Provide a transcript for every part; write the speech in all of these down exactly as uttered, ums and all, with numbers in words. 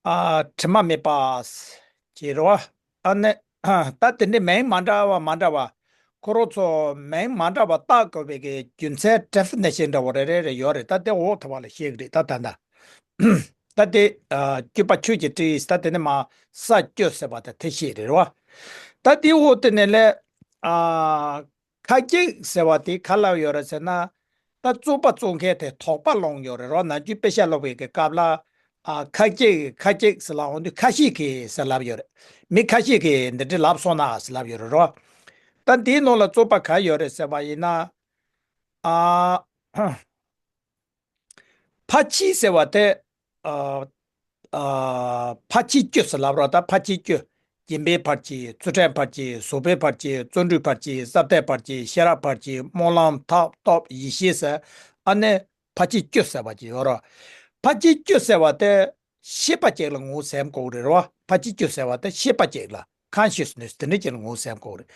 ཨ། དྲི་མ་མེད་པ་ཅེས་རེད་བ། ཨ་ནི། ད་དེ་འདྲའི་མིང་མ་འདྲ་བ་མ་འདྲ་བ། ཁོ་རང་ཚོ་མིང་མ་འདྲ་བ་བཏགས་དགོས་པའི་གི་རྒྱུ་མཚན་definite་འདྲ་བོ་རེ་རེ་རེ་ཡོད་རེད། ད་དེ་འོག་ཐོག་པ་ལ་བཤད་གི་རེད། ད་ད་ད། ད་དེ་ཨ་སྤྱོད་པ་ཆོས་ཀྱི་སྤྲུལ། ད་དེ་ནས་མ་ས་སྤྱོད་ཟེར་བ་དེ་དེ་བཤད་རེད་བ། ད་དེའི་འོག་དེ་ནས་ལས། ཨ། ཁ་ཅིག་ཟེར་བ་དེ་ག་ལབ་ཡོད་རེད་ཟེར་ན། ད་རྩོད་པ་རྩོད་མཁན་དེ་དོགས་པ་སློང་ཡོད་རེད་རོ། ནམ་རྒྱུན་དཔེ་ཆ་ཀློག་པའི་གི་སྐབས་ལ། ཨ། ཁ་ཅིག་ཁ་ཅིག་ཟེར་ལབ་འོང་དུས་ཁ་ཤས་ཀྱིས་ཟེར་ལབ་ཡོད་རེད། མི་ཁ་ཤས་ཀྱིས་འདི་འདྲ་ལབ་སོང་ན་ཟེར་ལབ་ཡོད་རེད་རོ། ད་འདིའི་ནང་ལ་རྩོད་པ་ག་ཡོད་རེད་ཟེར་བ་ཡིན་ན། ཨ། ཕར་ཕྱིན་ཟེར་བ་དེ། ཨ། ཨ། ཕར་ཕྱིན་སྤྱོད་ཟེར་ལབ་རོགས། ད་ཕར་ཕྱིན་སྤྱོད། སྦྱིན་པའི་ཕར་ཕྱིན། ཚུལ་ཁྲིམས་ཕར་ཕྱིན། བཟོད་པའི་ཕར་ཕྱིན། བརྩོན་འགྲུས་ཕར་ཕྱིན། ཟབ་གཏད་ཕར་ཕྱིན། ཤེས་རབ་ཕར་ཕྱིན། སྨོན་ལམ། ཐབས། སྟོབས། ཡེ་ཤེས་ཟེར། ཨ་ནི་ཕར་ཕྱིན་སྤྱོད་ཟེར་བ་ཅིག་ཡོད་རོགས། ཕར་ཕྱིན་སྤྱོད་ཟེར་བ་དེ་ཤེས་པ་ཅིག་ལ་ངོས་ཟིན་དགོས་རེད་རོགས། ཕར་ཕྱིན་སྤྱོད་ཟེར་བ་དེ་ཤེས་པ་ཅིག་ལ། consciousness་དེ་འདྲ་ཅིག་ལ་ངོས་ཟིན་དགོས་རེད།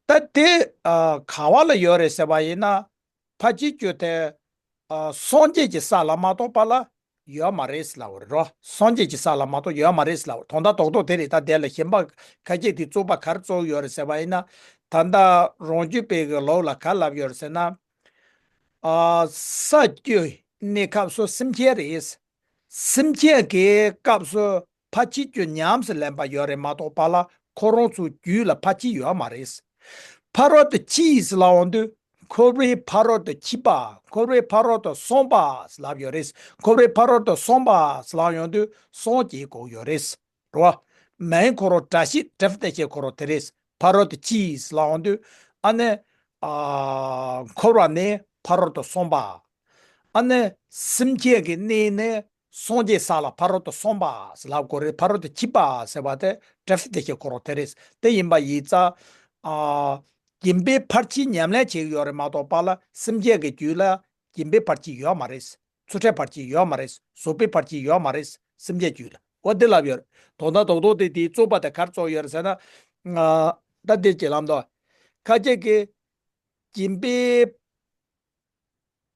ད་དེ། ཨ། ག་བ་ལ་ཡོད་རེད་ཟེར་བ་ཡིན་ན། ཕར་ཕྱིན་སྤྱོད་དེ། ཨ། སངས་རྒྱས་ཀྱི་ས་ལ་མ་གཏོགས་པ་ལ་ཡོད་མ་རེད་ལབ་པ་རེད་རོ། སངས་རྒྱས་ཀྱི་ས་ལ་མ་གཏོགས་ཡོད་མ་རེད་ལབ་པ། དོན་དག་རྡོག་རྡོག་དེ་རེད། ད་དེ་ལ་གཞན་པ་ཁ་ཅིག་དེ་རྩོད་པ་ག་རེ་རྩོད་ཡོད་རེད་ཟེར་བ་ཡིན་ན། ད་ལྟ་རང་རྒྱུད་པའི་གི་ལུགས་ལ་ག་ལབ་ཡོད་རེད་ཟེར་ན། ཨ། ས་སྤྱོད་གནས་སྐབས་སུ་སེམས་ཅན་རེད། སེམས་ཅན་གྱི་སྐབས་སུ་ཕར་ཕྱིན་སྤྱོད་ཉམས་སུ་ལེན་པ་ཡོད་རེད་མ་གཏོགས་པ་ལ་ཁོ་རང་ཚོའི་རྒྱུད་ལ་ཕར་ཕྱིན་ཡོད་མ་རེད། ཕ་རོལ་ཏུ་ཕྱིན་ཟེར་ལབ་འོང་དུས་འཁོར་བའི་ཕ་རོལ་ཏུ་ཕྱིན་པ། འཁོར་བའི་ཕ་རོལ་ཏུ་སོང་པ་ཟེར་ལབ་ཡོད་རེད། འཁོར་བའི་ཕ་རོལ་ཏུ་སོང་པ་ཟེར་ལབ་ཡོང་དུས་སངས་རྒྱས་དགོས་ཡོད་རེད། རེད་བ། མིང་ཁོ་རང་བཀྲ་ཤིས་definition་ཁོ་རང་དེ་རེད། ཕ་རོལ་ཏུ་ཕྱིན་ཟེར་ལབ་འོང་དུས། ཨ་ནི། ཨ། འཁོར་བ་ནས་ཕ་རོལ་ཏུ་སོང་པ། ཨ་ནི་སེམས་ཅན་གྱི་གནས་ནས་སངས་རྒྱས་ས་ལ་ཕ་རོལ་ཏུ་སོང་པ་ཟེར་ལབ་དགོས་རེད། ཕ་རོལ་ཏུ་ཕྱིན་པ་ཟེར་བ་དེ་definition་ཁོ་རང་དེ་རེད། དེ་ཡིན་པ་ཡིན་ཙང་། ཨ། སྦྱིན་པའི་ཕར་ཕྱིན་ཉམས་ལེན་བྱེད་ཀྱི་ཡོད་རེད་མ་གཏོགས་པ་ལ་སེམས་ཅན་གྱི་རྒྱུད་ལ་སྦྱིན་པའི་ཕར་ཕྱིན་ཡོད་མ་རེད། ཚུལ་ཁྲིམས་ཕར་ཕྱིན་ཡོད་མ་རེད། བཟོད་པའི་ཕར་ཕྱིན་ཡོད་མ་རེད། སེམས་ཅན་རྒྱུད་ལ། འོ་འདི་ལབ་ཡོད་རེད། དོན་དག་རྡོག་རྡོག་དེ་དེའི་རྩོད་པ་དེ་ག་རེ་རྩོད་ཡོད་རེད་ཟེར་ན། ཨ། ད་འདི་ཅིག་ལབ་འདུག་ཁ་ཅིག་གིས་སྦྱིན་པའི་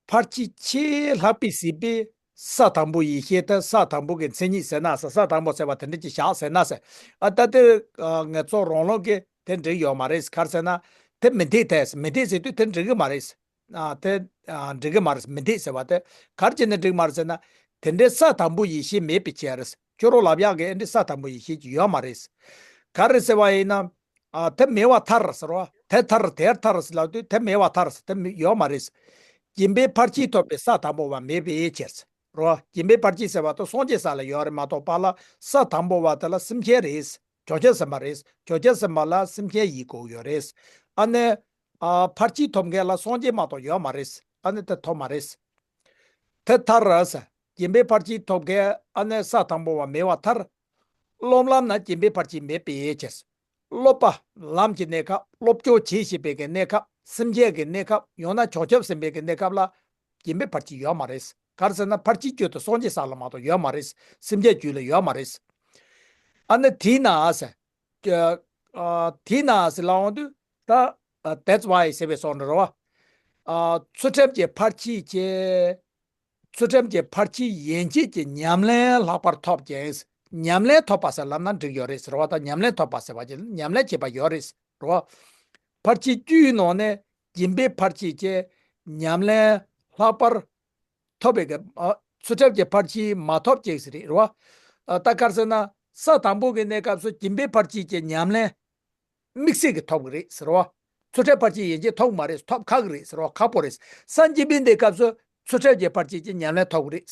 ཕར་ཕྱིན་ཆེས་ལྷག་པའི་གཟིགས་པས་ས་དང་པོ་ཡེ་ཤེས་དེ། ས་དང་པོ་གི་མཚན་ཉིད་ཟེར་ན་ཟེར། ས་དང་པོ་ཟེར་བ་དེ་འདྲ་ཅིག་བཞག་ཟེར་ན་ཟེར། ཨ། ད་དེ། ཨ། ང་ཚོ་རང་ལུགས་ཀྱིས་དེ་འགྲིག་ཡོད་མ་རེད། ག་རེ་ཟེར་ན། དེ་མི་འགྲིག་དེ། མི་འགྲིག་ཟེར་དུས་དེ་འགྲིག་གི་མ་རེད། ཨ། དེ། ཨ། འགྲིག་གི་མ་རེད། མི་འགྲིག་ཟེར་བ་དེ་ག་རེ་བྱས་ནས་འགྲིག་མ་རེད་ཟེར་ན། དེ་འདྲའི་ས་དང་པོ་ཡེ་ཤེས་མེད་པའི་ཕྱིར། ཁྱོད་རང་ལབ་ཡག་གི་ཨེ་འདྲའི་ས་དང་པོ་ཡེ་ཤེས་ཅིག་ཡོད་མ་རེད། ག་རེ་ཟེར་བ་ཡིན་ན། ཨ། དེ་མེད་པར་ཐལ་ཟེར་རོ། དེ་ཐལ། དེར་ཐལ་ཟེར་ལབ་དུས་དེ་མེད་པར་ཐལ་ཟེར། དེ་མི་ཡོད་མ་རེད། སྦྱིན་པའི་ཕར་ཕྱིན་ཐོབ་པའི་ས་དང་པོ་བ་མེད་པའི་ཕྱིར། རོ། སྦྱིན་པའི་ཕར་ཕྱིན་ཟེར་བ་དེ་སངས་རྒྱས་ས་ལ་ཡོད་རེད་མ་གཏོགས་པ་ལ་ས་དང་པོ་བ་དེ་ལ་སེམས་ཅན་རེད། བྱང་ཆུབ་སེམས་དཔའ་རེད། བྱང་ཆུབ་སེམས་དཔའ་ལ་སེམས་ཅན་ཡིན་དགོས་ཡོད་རེད། ཨ་ནི། ཨ། ཕར་ཕྱིན་ཐོབ་མཁན་ལ་སངས་རྒྱས་མ་གཏོགས་ཡོད་མ་རེད། ཨ་ནི་དེ་ཐོབ་མ་རེད། དེ་ཐལ་ཟེར། སྦྱིན་པའི་ཕར་ཕྱིན་ཐོབ་མཁན་ཨ་ནི་ས་དང་པོ་བ་མེད་པར་ཐལ། སློབ་ལམ་ན་སྦྱིན་པའི་ཕར་ཕྱིན་མེད་པའི་ཕྱིར། སློབ་པ་ལམ་གྱི་གནས་སྐབས། སློབ་སྦྱོང་བྱེད་བཞིན་པའི་གི་གནས་སྐབས། སེམས་བསྐྱེད་ཀྱི་གནས་སྐབས། ཡང་ན་བྱང་ཆུབ་སེམས་དཔའི་གི་གནས་སྐབས་ལ་སྦྱིན་པའི་ཕར་ཕྱིན་ཡོད་མ་རེད། ག་རེ་ཟེར་ན་ཕར་ཕྱིན་སྤྱོད་དེ་སངས་རྒྱས་ས་ལ་མ་གཏོགས་ཡོད་མ་རེད། སེམས་ཅན་རྒྱུད་ལ་ཡོད་མ་རེད། ཨ་ནི་དེས་ན་ཟེར། ཨ། དེས་ན་ཟེར་ལབ་འོང་དུས་ད། ཨ། that's why ཟེར་བའི་སོགས་འདྲ་རོ། ཨ། ཚུལ་ཁྲིམས་ཀྱི་ཕར་ཕྱིན་གྱི། ཚུལ་ཁྲིམས་ཀྱི་ཕར་ཕྱིན་ཡན་ཆད་ཀྱི་ཉམས་ལེན་ལྷག་པར་ཐོབ་ཅིང་། ཉམས་ལེན་ཐོབ་པ་ཟེར་ལབ་ན་འགྲིག་ཡོད་རེད་ཟེར་བ་དང་། ཉམས་ལེན་ཐོབ་པ་ཟེར་བ་ཅིག་ཉམས་ལེན་བྱས་པ་ཡོད་རེད་ཟེར་བ། ཕར་ཕྱིན་བཅུའི་ནང་ནས་སྦྱིན་པའི་ཕར་ཕྱིན་གྱི་ཉམས་ལེན་ལྷག་པར་ཐོབ་པའི་གི། ཨ། ཚུལ་ཁྲིམས་ཀྱི་ཕར་ཕྱིན་མ་ཐོབ་ཅིག་ཟེར་རེད་རོ། ཨ། ད་ག་རེ་ཟེར་ན་ས་དང་པོ་གི་གནས་སྐབས་སུ་སྦྱིན་པའི་ཕར་ཕྱིན་གྱི་ཉམས་ལེན་དམིགས་བསལ་གྱི་ཐོབ་གི་རེད་ཟེར་རོ། ཚུལ་ཁྲིམས་ཕར་ཕྱིན་ཡན་ཆད་ཐོབ་མ་རེད། ཐོབ་ཁག་གི་རེད་ཟེར་རོ། ཁག་པོ་རེད། ས་གཉིས་པའི་གནས་སྐབས་སུ་ཚུལ་ཁྲིམས་ཀྱི་ཕར་ཕྱིན་གྱི་ཉམས་ལེན་ཐོབ་གི་རེད།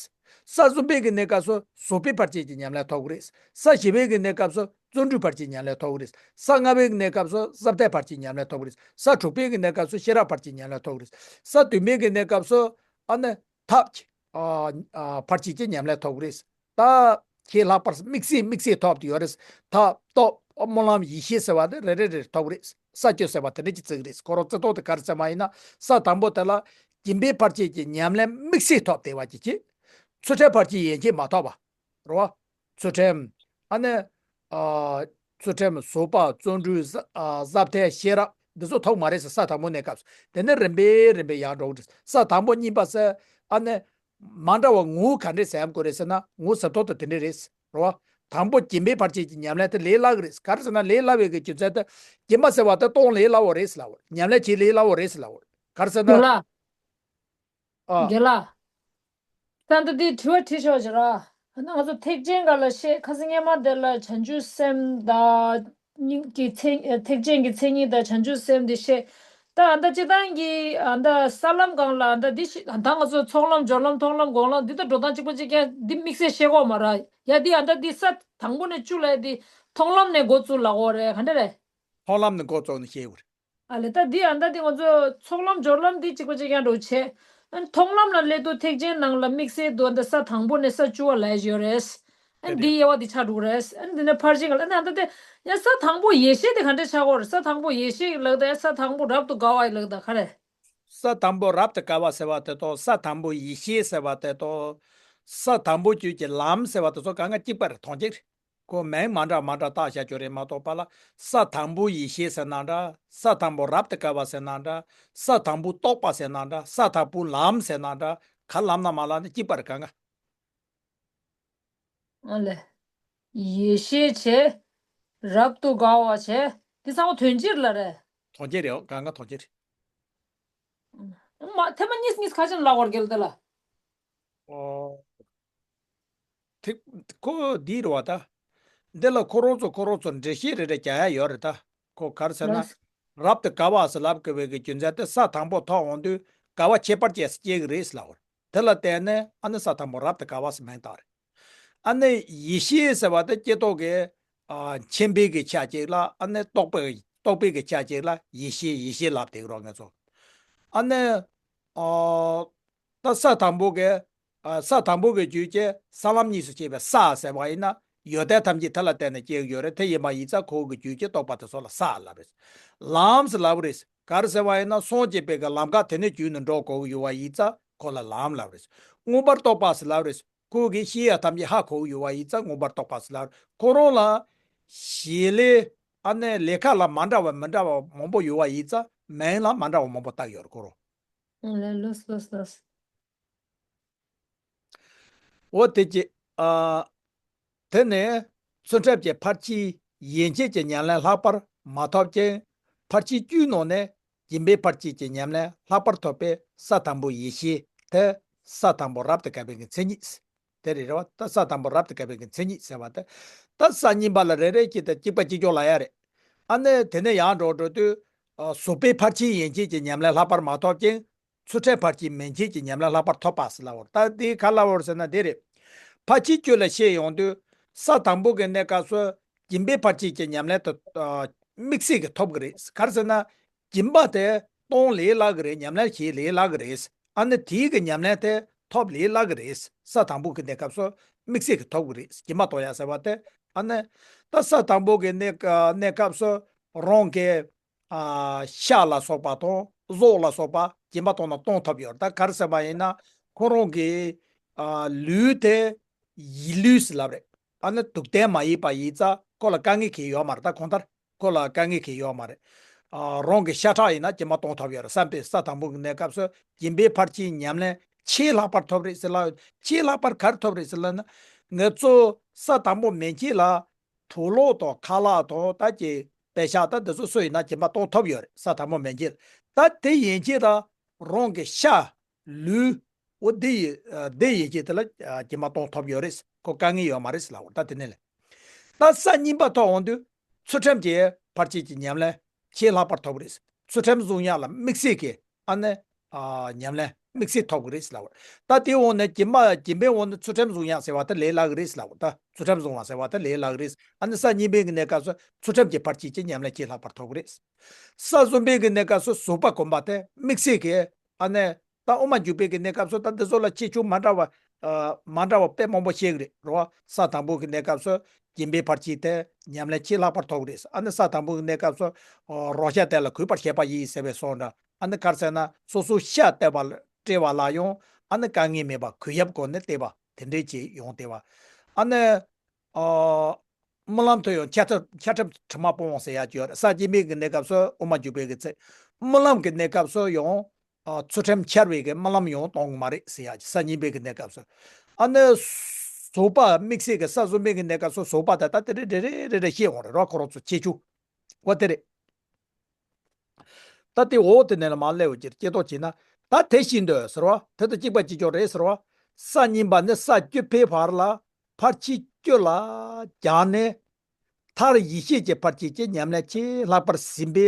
ས་གསུམ་པའི་གི་གནས་སྐབས་སུ་བཟོད་པའི་ཕར་ཕྱིན་གྱི་ཉམས་ལེན་ཐོབ་གི་རེད། ས་བཞི་པའི་གི་གནས་སྐབས་སུ་བརྩོན་འགྲུས་ཕར་ཕྱིན་ཉམས་ལེན་ཐོབ་གི་རེད། ས་ལྔ་པའི་གི་གནས་སྐབས་སུ་ཟབ་གཏད་ཕར་ཕྱིན་ཉམས་ལེན་ཐོབ་གི་རེད། ས་དྲུག་པའི་གི་གནས་སྐབས་སུ་ཤེས་རབ་ཕར་ཕྱིན་ཉམས་ལེན་ཐོབ་གི་རེད། ས་བདུན་པའི་གི་གནས་སྐབས་སུ་ཨ་ནི་ཐབས་ཀྱི། ཨ། ཨ། ཕར་ཕྱིན་གྱི་ཉམས་ལེན་ཐོབ་གི་རེད། ད་ཁྱེད་ལྷག་པར་དམིགས་བསལ་དམིགས་བསལ་ཐོབ་དུ་ཡོད་རེད། ཐབས་སྟོབས་སྨོན་ལམ་ཡེ་ཤེས་ཟེར་བ་དེ་རེ་རེ་རེ་ཐོབ་གི་རེད། ས་བཅུ་ཟེར་བ་དེ་འདྲ་ཅིག་བརྩི་གི་རེད། ཁོ་རང་བརྩི་ཐོག་དེ་ག་རེ་ཟེར་བ་ཡིན་ན་ས་དང་པོ་དེ་ལ་སྦྱིན་པའི་ཕར་ཕྱིན་གྱི་ཉམས་ལེན་དམིགས་བསལ་ཐོབ་བསྡད་པ་ཅིག་གིས། ཚུལ་ཁྲིམས་ཕར་ཕྱིན་ཡན་ཆད་མ་ཐོབ་པ། རེད་བ། ཚུལ་ཁྲིམས། ཨ་ནི། ཨ། ཚུལ་ཁྲིམས། བཟོད་པ། བརྩོན་འགྲུས། ཟ། ཨ། ཟབ་གཏད། ཤེས་རབ། འདི་ཚོ་ཐོབ་མ་རེད་ཟེར། ས་དང་པོ་གནས་སྐབས་སུ། དེ་ནས་རིམ་པས་རིམ་པས་ཡར་འགྲོ་གི་རེད། ས་དང་པོ་གཉིས་པ་ཟེར། ཨ་ནི། མ་འདྲ་བ་ངོ་བོ་ག་འདྲས་ཟེར་ཡམ་དགོས་རེད་ཟེར་ན། ངོ་བོ་ཟབ་ཏོག་ཏུ་དེ་འདྲས་རེད། རེད་བ། དང་པོ་སྦྱིན་པའི་བར་ཆད་ཀྱི་ཉམས་ལེན་དེ་ལས་སླ་གི་རེད། ག་རེ་ཟེར་ན་ལས་སླ་བའི་གི་རྒྱུ་མཚན་དེ་སྦྱིན་པ་ཟེར་བ་དེ་གཏོང་ལས་སླ་བོ་རེད་ཟེར་ལབ་པ་རེད། ཉམས་ལེན་བྱེད་ལས་སླ་བོ་རེད་ཟེར་ལབ་པ་རེད། ག་རེ་ཟེར་ན། རྒན་ལགས། ཨ། རྒན་ལགས། ད་ལྟ་འདི་དྲི་བ་དྲིས་ཆོག་ཅིག་ར། ཨ་ནི་ང་ཚོ་ཐེག་ཆེན་སྒང་ལ་བཤད། ཁ་སང་སྔས་མ་དེ་ལ་བྱང་ཆུབ་སེམས་དང་སྙིང་གི་མཚན། ཐེག་ཆེན་གྱི་མཚན་ཉིད་དང་བྱང་ཆུབ་སེམས་དེ་བཤད། ད་ཨ་ད་སྤྱིར་བཏང་གི་ཨ་ད་ས་ལམ་སྒང་ལ་ཨ་ད་འདི་ཤི་ཨ་ད་ང་ཚོ་ཚོགས་ལམ་སྦྱོར་ལམ་མཐོང་ལམ་སྒོམ་ལམ་འདི་ད་འགྲོ་སྟངས་གཅིག་པ་གཅིག་རྐྱང་འདི་དམིགས་བསལ་བཤད་ཀྱི་ཡོད་མ་རེད། ཡ་འདི་ཨ་ད་འདི་ས་དང་པོ་ནས་བཅུ་ལ་ཡ་འདི་མཐོང་ལམ་ནས་འགོ་བཙུགས་ལབ་ཀྱི་ཡོད་རེད། ག་འདྲ་རེད། མཐོང་ལམ་ནས་འགོ་བཙུགས་ནས་བཤད་ཀྱི་ཡོད་རེད། ཨ་ལས། ད་འདི་ཨ་ད་འདི་ང་ཚོ་ཚོགས་ལམ་སྦྱོར་ལམ་འདི་གཅིག་པ་གཅིག་རྐྱང་འགྲོ་བྱས། ཨ་མཐོང་ལམ་ལ་སླེབས་དུས་ཐེག་ཆེན་ནང་ལ་དམིགས་བསལ་དུ་ཨ་ད་ས་དང་པོ་ནས་ས་བཅུ་བ་ལ་ཡོད་རེད། ཨ་དེ་འདི་རེད། དབྱེ་བ་འདི་ཆགས་འགྲོ་གི་རེད། ཨ་འདི་ནས་ཕར་ཕྱིན་ག་ལ་ཨ་ད་དེ་ཡང་ས་དང་པོ་ཡེ་ཤེས་དེ་ག་འདྲ་ཆགས་ཀྱི་ཡོད་རེད། ས་དང་པོ་ཡེ་ཤེས་ལབ་ད་ཡང་ས་དང་པོ་རབ་ཏུ་དགའ་བ་ལབ་ད་ག་རེ། ས་དང་པོ་རབ་ཏུ་དགའ་བ་ཟེར་བ་དེ་དང་ས་དང་པོ་ཡེ་ཤེས་ཟེར་བ་དེ་དང་། ས་དང་པོ་རྒྱུད་ཀྱི་ལམ་ཟེར་བ་དེ་ཚོ་གང་ག་གཅིག་པ་རེད། མཐོང་རྒྱུ་རེད། ཁོ་མིང་མ་འདྲ་མ་འདྲ་བཏགས་བཞག་རྒྱུ་རེད་མ་གཏོགས་པ་ལ། ས་དང་པོ་ཡེ་ཤེས་ཟེར་ན་འདྲ། ས་དང་པོ་རབ་ཏུ་དགའ་བ་ཟེར་ན་འདྲ། ས་དང་པོ་རྟོགས་པ་ཟེར་ན་འདྲ། ས་དང་པོ་ལམ་ཟེར་ན་འདྲ། ག་ལབ་ན་མ་ལབ་ན་གཅིག་པ་རེད་གང་ག། ཨ་ལས། ཡེ་ཤེས་བྱས། རབ་ཏུ་དགའ་བ་བྱས། འདི་ཚང་མ་དོན་སྤྱིར་ལ་རེད། དོན་སྤྱིར་རེད། གང་ག་དོན་སྤྱིར། མ་ཐེངས་མ་གཉིས་གཉིས་ཁ་ཅན་ལ་བར་གལ་ཏེ་ལ། ཨོ། ཐིག་ཁོ་འདི་རེད་བ་ད། འདི་ལ་ཁོ་རང་ཚོ་ཁོ་རང་ཚོ་འགྲེལ་བཤད་རེ་རེ་རྒྱག་ཡ་ཡོད་རེད་ད། ཁོ་ག་རེ་ཟེར་ན། ལགས། རབ་ཏུ་དགའ་བ་ཟེར་ལབ་དགོས་པའི་གི་རྒྱུ་མཚན་དེ་ས་དང་པོ་ཐོབ་འོང་དུས་དགའ་བ་ཁྱད་པར་ཅན་སྐྱེ་གི་རེད་ཟེར་ལབ་པ་རེད། དེ་ལ་བརྟེན་ནས་ཨ་ནི་ས་དང་པོ་རབ་ཏུ་དགའ་བ་ཟེར་མིང་བཏགས་རེད། ཨ་ནི་ཡེ་ཤེས་ཟེར་བ་དེ་སྐྱེ་ཐོག་གི་ཨ་མཁྱེན་པའི་གི་ཆ་གཅིག་ལ། ཨ་ནི་རྟོགས་པའི་རྟོགས་པའི་གི་ཆ་གཅིག་ལ་ཡེ་ཤེས་ཡེ་ཤེས་ལབ་བསྡད་ཀྱི་རེད་ང་ཚོ། ཨ་ནི་ཨ། ད་ས་དང་པོ་གི། ཨ། ས་དང་པོ་གི་རྒྱུད་ཀྱི་ས་ལམ་གཉིས་སུ་སྐྱེས་པའི་ས་ཟེར་བ་ཡིན་ན། ཡོན་ཏན་ཐམས་ཅད་དེ་ལ་བརྟེན་ནས་སྐྱེ་གི་ཡོད་རེད། དེ་ཡིན་པ་ཡིན་ཙང་ཁོ་གི་རྒྱུད་ཀྱི་རྟོགས་པ་དེ་ཚོ་ལ་ས་ལབ་རེད། ལམ་ཟེར་ལབ་རེད། ག་རེ་ཟེར་བ་ཡིན་ན་སངས་རྒྱས་པའི་གི་ལམ་ཁ་དེ་ནས་བརྒྱུད་ནས་འགྲོ་དགོས་ཀྱི་ཡོད་པ་ཡིན་ཙང་ཁོ་ལ་ལམ་ལབ་རེད། མངོན་པར་རྟོགས་པ་ཟེར་ལབ་རེད། ཁོ་གི་བཤད་ཡ་ཐམས་ཅད་ཧ་གོ་གི་ཡོད་པ་ཡིན་ཙང་མངོན་པར་རྟོགས་པ་ཟེར་ལབ་རེད། ཁོ་རང་ལ་བྱེད་ལས། ཨ་ནི་ལས་ཁ་ལ་མ་འདྲ་བ་མི་འདྲ་བ་མང་པོ་ཡོད་པ་ཡིན་ཙང་མིང་ལ་མ་འདྲ་བ་མང་པོ་བཏགས་ཡོད་རེད་ཁོ་རང་། ཨ་ལས། ལགས་ལགས་ལགས། འོ་དེ་ཅི། ཨ། དེ་ནས་ཚུལ་ཁྲིམས་ཀྱི་ཕར་ཕྱིན་ཡན་ཆད་ཀྱི་ཉམས་ལེན་ལྷག་པར་མ་ཐོབ་ཅིང་། ཕར་ཕྱིན་བཅུའི་ནང་ནས་སྦྱིན་པའི་ཕར་ཕྱིན་གྱི་ཉམས་ལེན་ལྷག་པར་ཐོབ་པའི་ས་དང་པོ་ཡེ་ཤེས་དེ་ས་དང་པོ་རབ་ཏུ་དགའ་བའི་གི་མཚན་ཉིད། དེ་རེད་རེད་བ། ད་ས་དང་པོ་རབ་ཏུ་དགའ་བའི་གི་མཚན་ཉིད་ཟེར་བ་དེ། ད་ས་གཉིས་པ་ལ་རེ་རེ་གཅིག་དང་གཅིག་པ་གཅིག་ཀྱང་ལབ་ཡ་རེད། ཨ་ནི་དེ་ནས་ཡར་འགྲོ་འགྲོ་དུས། ཨ། གཟུགས་པོའི་ཕར་ཕྱིན་ཡན་ཆད་ཀྱི་ཉམས་ལེན་ལྷག་པར་མ་ཐོབ་ཅིང་། ཚུལ་ཁྲིམས་ཕར་ཕྱིན་མན་ཆད་ཀྱི་ཉམས་ལེན་ལྷག་པར་ཐོབ་པ་ཟེར་ལབ་པ་རེད། ད་དེ་ག་ལབ་པ་རེད་ཟེར་ན་དེ་རེད། ཕར་ཕྱིན་བཅུ་ལ་བཤད་ཡོང་དུས། ས་དང་པོ་གི་གནས་སྐབས་སུ་སྦྱིན་པའི་ཕར་ཕྱིན་གྱི་ཉམས་ལེན་དེ། ཨ། དམིགས་བསལ་གྱིས་ཐོབ་ཀྱི་རེད། ག་རེ་ཟེར་ན། སྦྱིན་པ་དེ་གཏོང་ལས་སླ་གི་རེད། ཉམས་ལེན་བྱེད་ལས་སླ་གི་རེད། ཨ་ནི་དེའི་གི་ཉམས་ལེན་དེ་ཐོབ་ལས་སླ་གི་རེད། ས་དང་པོ་གི་གནས་སྐབས་སུ་དམིགས་བསལ་གྱིས་ཐོབ་ཀྱི་རེད། སྦྱིན་པ་གཏོང་ཡ་ཟེར་བ་དེ། ཨ་ནི་ད་ས་དང་པོ་གི་གནས་གནས་སྐབས་སུ་རང་གི། ཨ། ཤ་ལ་སོགས་པ་དང་གཟུགས་ལ་སོགས་པ་སྦྱིན་པ་གཏོང་ན་གཏོང་ཐུབ་ཡོད་རེད། ད་ག་རེ་ཟེར་བ་ཡིན་ན་ཁོ་རང་གི། ཨ། ལུས་དེ་ཡིད་ལུས་ཟེར་ལབ་རེད། ཨ་ནི་དུག་ལྡན་མ་ཡིན་པ་ཡིན་ཙང་ཁོ་ལ་དཀའ་ངལ་གང་ཡང་ཡོད་མ་རེད། ད་གང་ལྟར་ཁོ་ལ་དཀའ་ངལ་གང་ཡང་ཡོད་མ་རེད། ཨ། རང་གི་ཤ་ཁྲག་ཡིན་ན་སྦྱིན་པ་གཏོང་ཐུབ་ཡོད་རེད། བསམ་པའི་ས་དང་པོ་གི་གནས་སྐབས་སུ་སྦྱིན་པའི་ཕར་ཕྱིན་ཉམས་ལེན་ཆེས་ལྷག་པར་ཐོབ་རེད་ཟེར་ལབ། ཆེས་ལྷག་པར་ག་རེ་ཐོབ་རེད་ཟེར་ལབ་ན། ང་ཚོ་ས་དང་པོ་མན་ཆད་ལ། དུག་ལོག་དང་ཁ་ལག་དང་ད་ཀྱི་པད་ཤག་ད་འདི་ཚོ་སུ་ཡིན་ན་སྦྱིན་པ་གཏོང་ཐུབ་ཡོད་རེད། ས་དང་པོ་མན་ཆད། ད་དེ་ཡན་ཆད་ད་རང་གི་ཤ་ལུས། འོ་འདི་ཡི་འདི་ཡན་ཆད་དེ་ལ་སྦྱིན་པ་གཏོང་ཐུབ་ཡོད་རེད། ཁོ་དཀའ་ངལ་ཡོད་མ་རེད་ཟེར་ལབ། འོ་ད་དེ་ནས་ལས། ད་ས་གཉིས་པ་ཐོབ་འོང་དུས་ཚུལ་ཁྲིམས་ཀྱི་ཕར་ཕྱིན་གྱི་ཉམས་ལེན་ཆེས་ལྷག་པར་ཐོབ་རེད། ཚུལ་ཁྲིམས་བཟུང་ཡག་ལ་དམིགས་བསལ་གྱི་ཨ་ནི། ཨ། ཉམས་ལེན་དམིགས་བསལ་ཐོབ་ཀྱི་རེད་ཟེར་ལབ་པ་རེད། ད་དེའི་འོག་ནས་སྦྱིན་པ་སྦྱིན་པའི་འོག་ནས་ཚུལ་ཁྲིམས་བཟུང་ཡག་ཟེར་བ་དེ་ལས་སླ་གི་རེད་ཟེར་ལབ་པ་རེད། ད་ཚུལ་ཁྲིམས་བཟུང་བ་ཟེར་བ་དེ་ལས་སླ་གི་རེད། ཨ་ནི་ས་གཉིས་པའི་གི་གནས་སྐབས་སུ་ཚུལ་ཁྲིམས་ཀྱི་ཕར་ཕྱིན་གྱི་ཉམས་ལེན་ཆེས་ལྷག་པར་ཐོབ་ཀྱི་རེད། ས་གསུམ་པའི་གི་གནས་སྐབས་སུ་གཟུགས་པ་གོམས་པ་དེ་དམིགས་བསལ་གྱི་ཨ་ནི། ད་དབུ་མ་འཇུག་པའི་གི་གནས་སྐབས་སུ་ད་འདི་ཚོ་ལ་ཁྱད་ཆོས་མ་འདྲ་བ། ཨ། མ་འདྲ་བ་དཔེ་མང་པོ་བཤད་ཀྱི་རེད་རོ། ས་དང་པོ་གི་གནས་སྐབས་སུ་སྦྱིན་པའི་ཕར་ཕྱིན་དེ་ཉམས་ལེན་ཆེས་ལྷག་པར་ཐོབ་ཀྱི་རེད། ཨ་ནི་ས་དང་པོ་གི་གནས་སྐབས་སུ། ཨ། རོ་ཤ་དེ་ལ་གུས་པར་བྱེད་པ་ཡིན་ཟེར་བའི་སོགས་འདྲ། ཨ་ནི་ག་རེ་ཟེར་ན་སོ་སོའི་ཤ་བསྟེན་པ་ལ་སྤྲད་པ་ལ་ཡང་ཨ་ནི་དཀའ་ངལ་མེད་པ་གུས་ཡབ་སྒོ་ནས་བསྟེན་པ་དེ་འདྲའི་ཅིག་ཡོང་བསྡད་པ། ཨ་ནི། ཨ། རྨི་ལམ་དུ་ཡང་འཆལ་ཁྲིད་འཆལ་ཁྲིད་དྲི་མ་སྤོང་ཟེར་ཡག་ཅིག་ཡོད་རེད། ས་གཉིས་པའི་གི་གནས་སྐབས་སུ་དབུ་མ་འཇུག་པའི་གི་ཚེ། རྨི་ལམ་གི་གནས་སྐབས་སུ་ཡང་། ཨ། ཚུལ་ཁྲིམས་འཆལ་བའི་གི་རྨི་ལམ་ཡང་གཏོང་གི་མ་རེད་ཟེར་ཡག་ཅིག་ས་གཉིས་པའི་གི་གནས་སྐབས་སུ། ཨ་ནི། ཟུར་པ་དམིགས་བསལ་གྱི་ས་ཟུར་མིག་གི་གནས་སྐབས་སུ་ཟུར་པ་དེ་ད་དེ་རེ་རེ་རེ་རེ་རེ་བཤད་འོང་རེད་རོ། ཁོ་རང་ཚོ་ཁྱད་ཆོས་འོ་དེ་རེད། ད་དེ་འོ་དེ་ནས་ལ་མ་སླེབས་ཀྱི་སྐྱེ་ཐོག་བྱས་ན། ད་དེ་བཞིན་དུ་ཟེར་བ་དེ་དང་གཅིག་པ་གཅིག་ཀྱང་རེད་ཟེར་བ། ས་གཉིས་པ་ནི་ས་བཅུ་པའི་བར་ལ་ཕར་ཕྱིན་བཅུ་ལ་སྦྱར་ནས། མཐར་ཡེ་ཤེས་ཀྱི་ཕར་ཕྱིན་གྱི་ཉམས་ལེན་ཆེས་ལྷག་པར་ཟིན་པའི་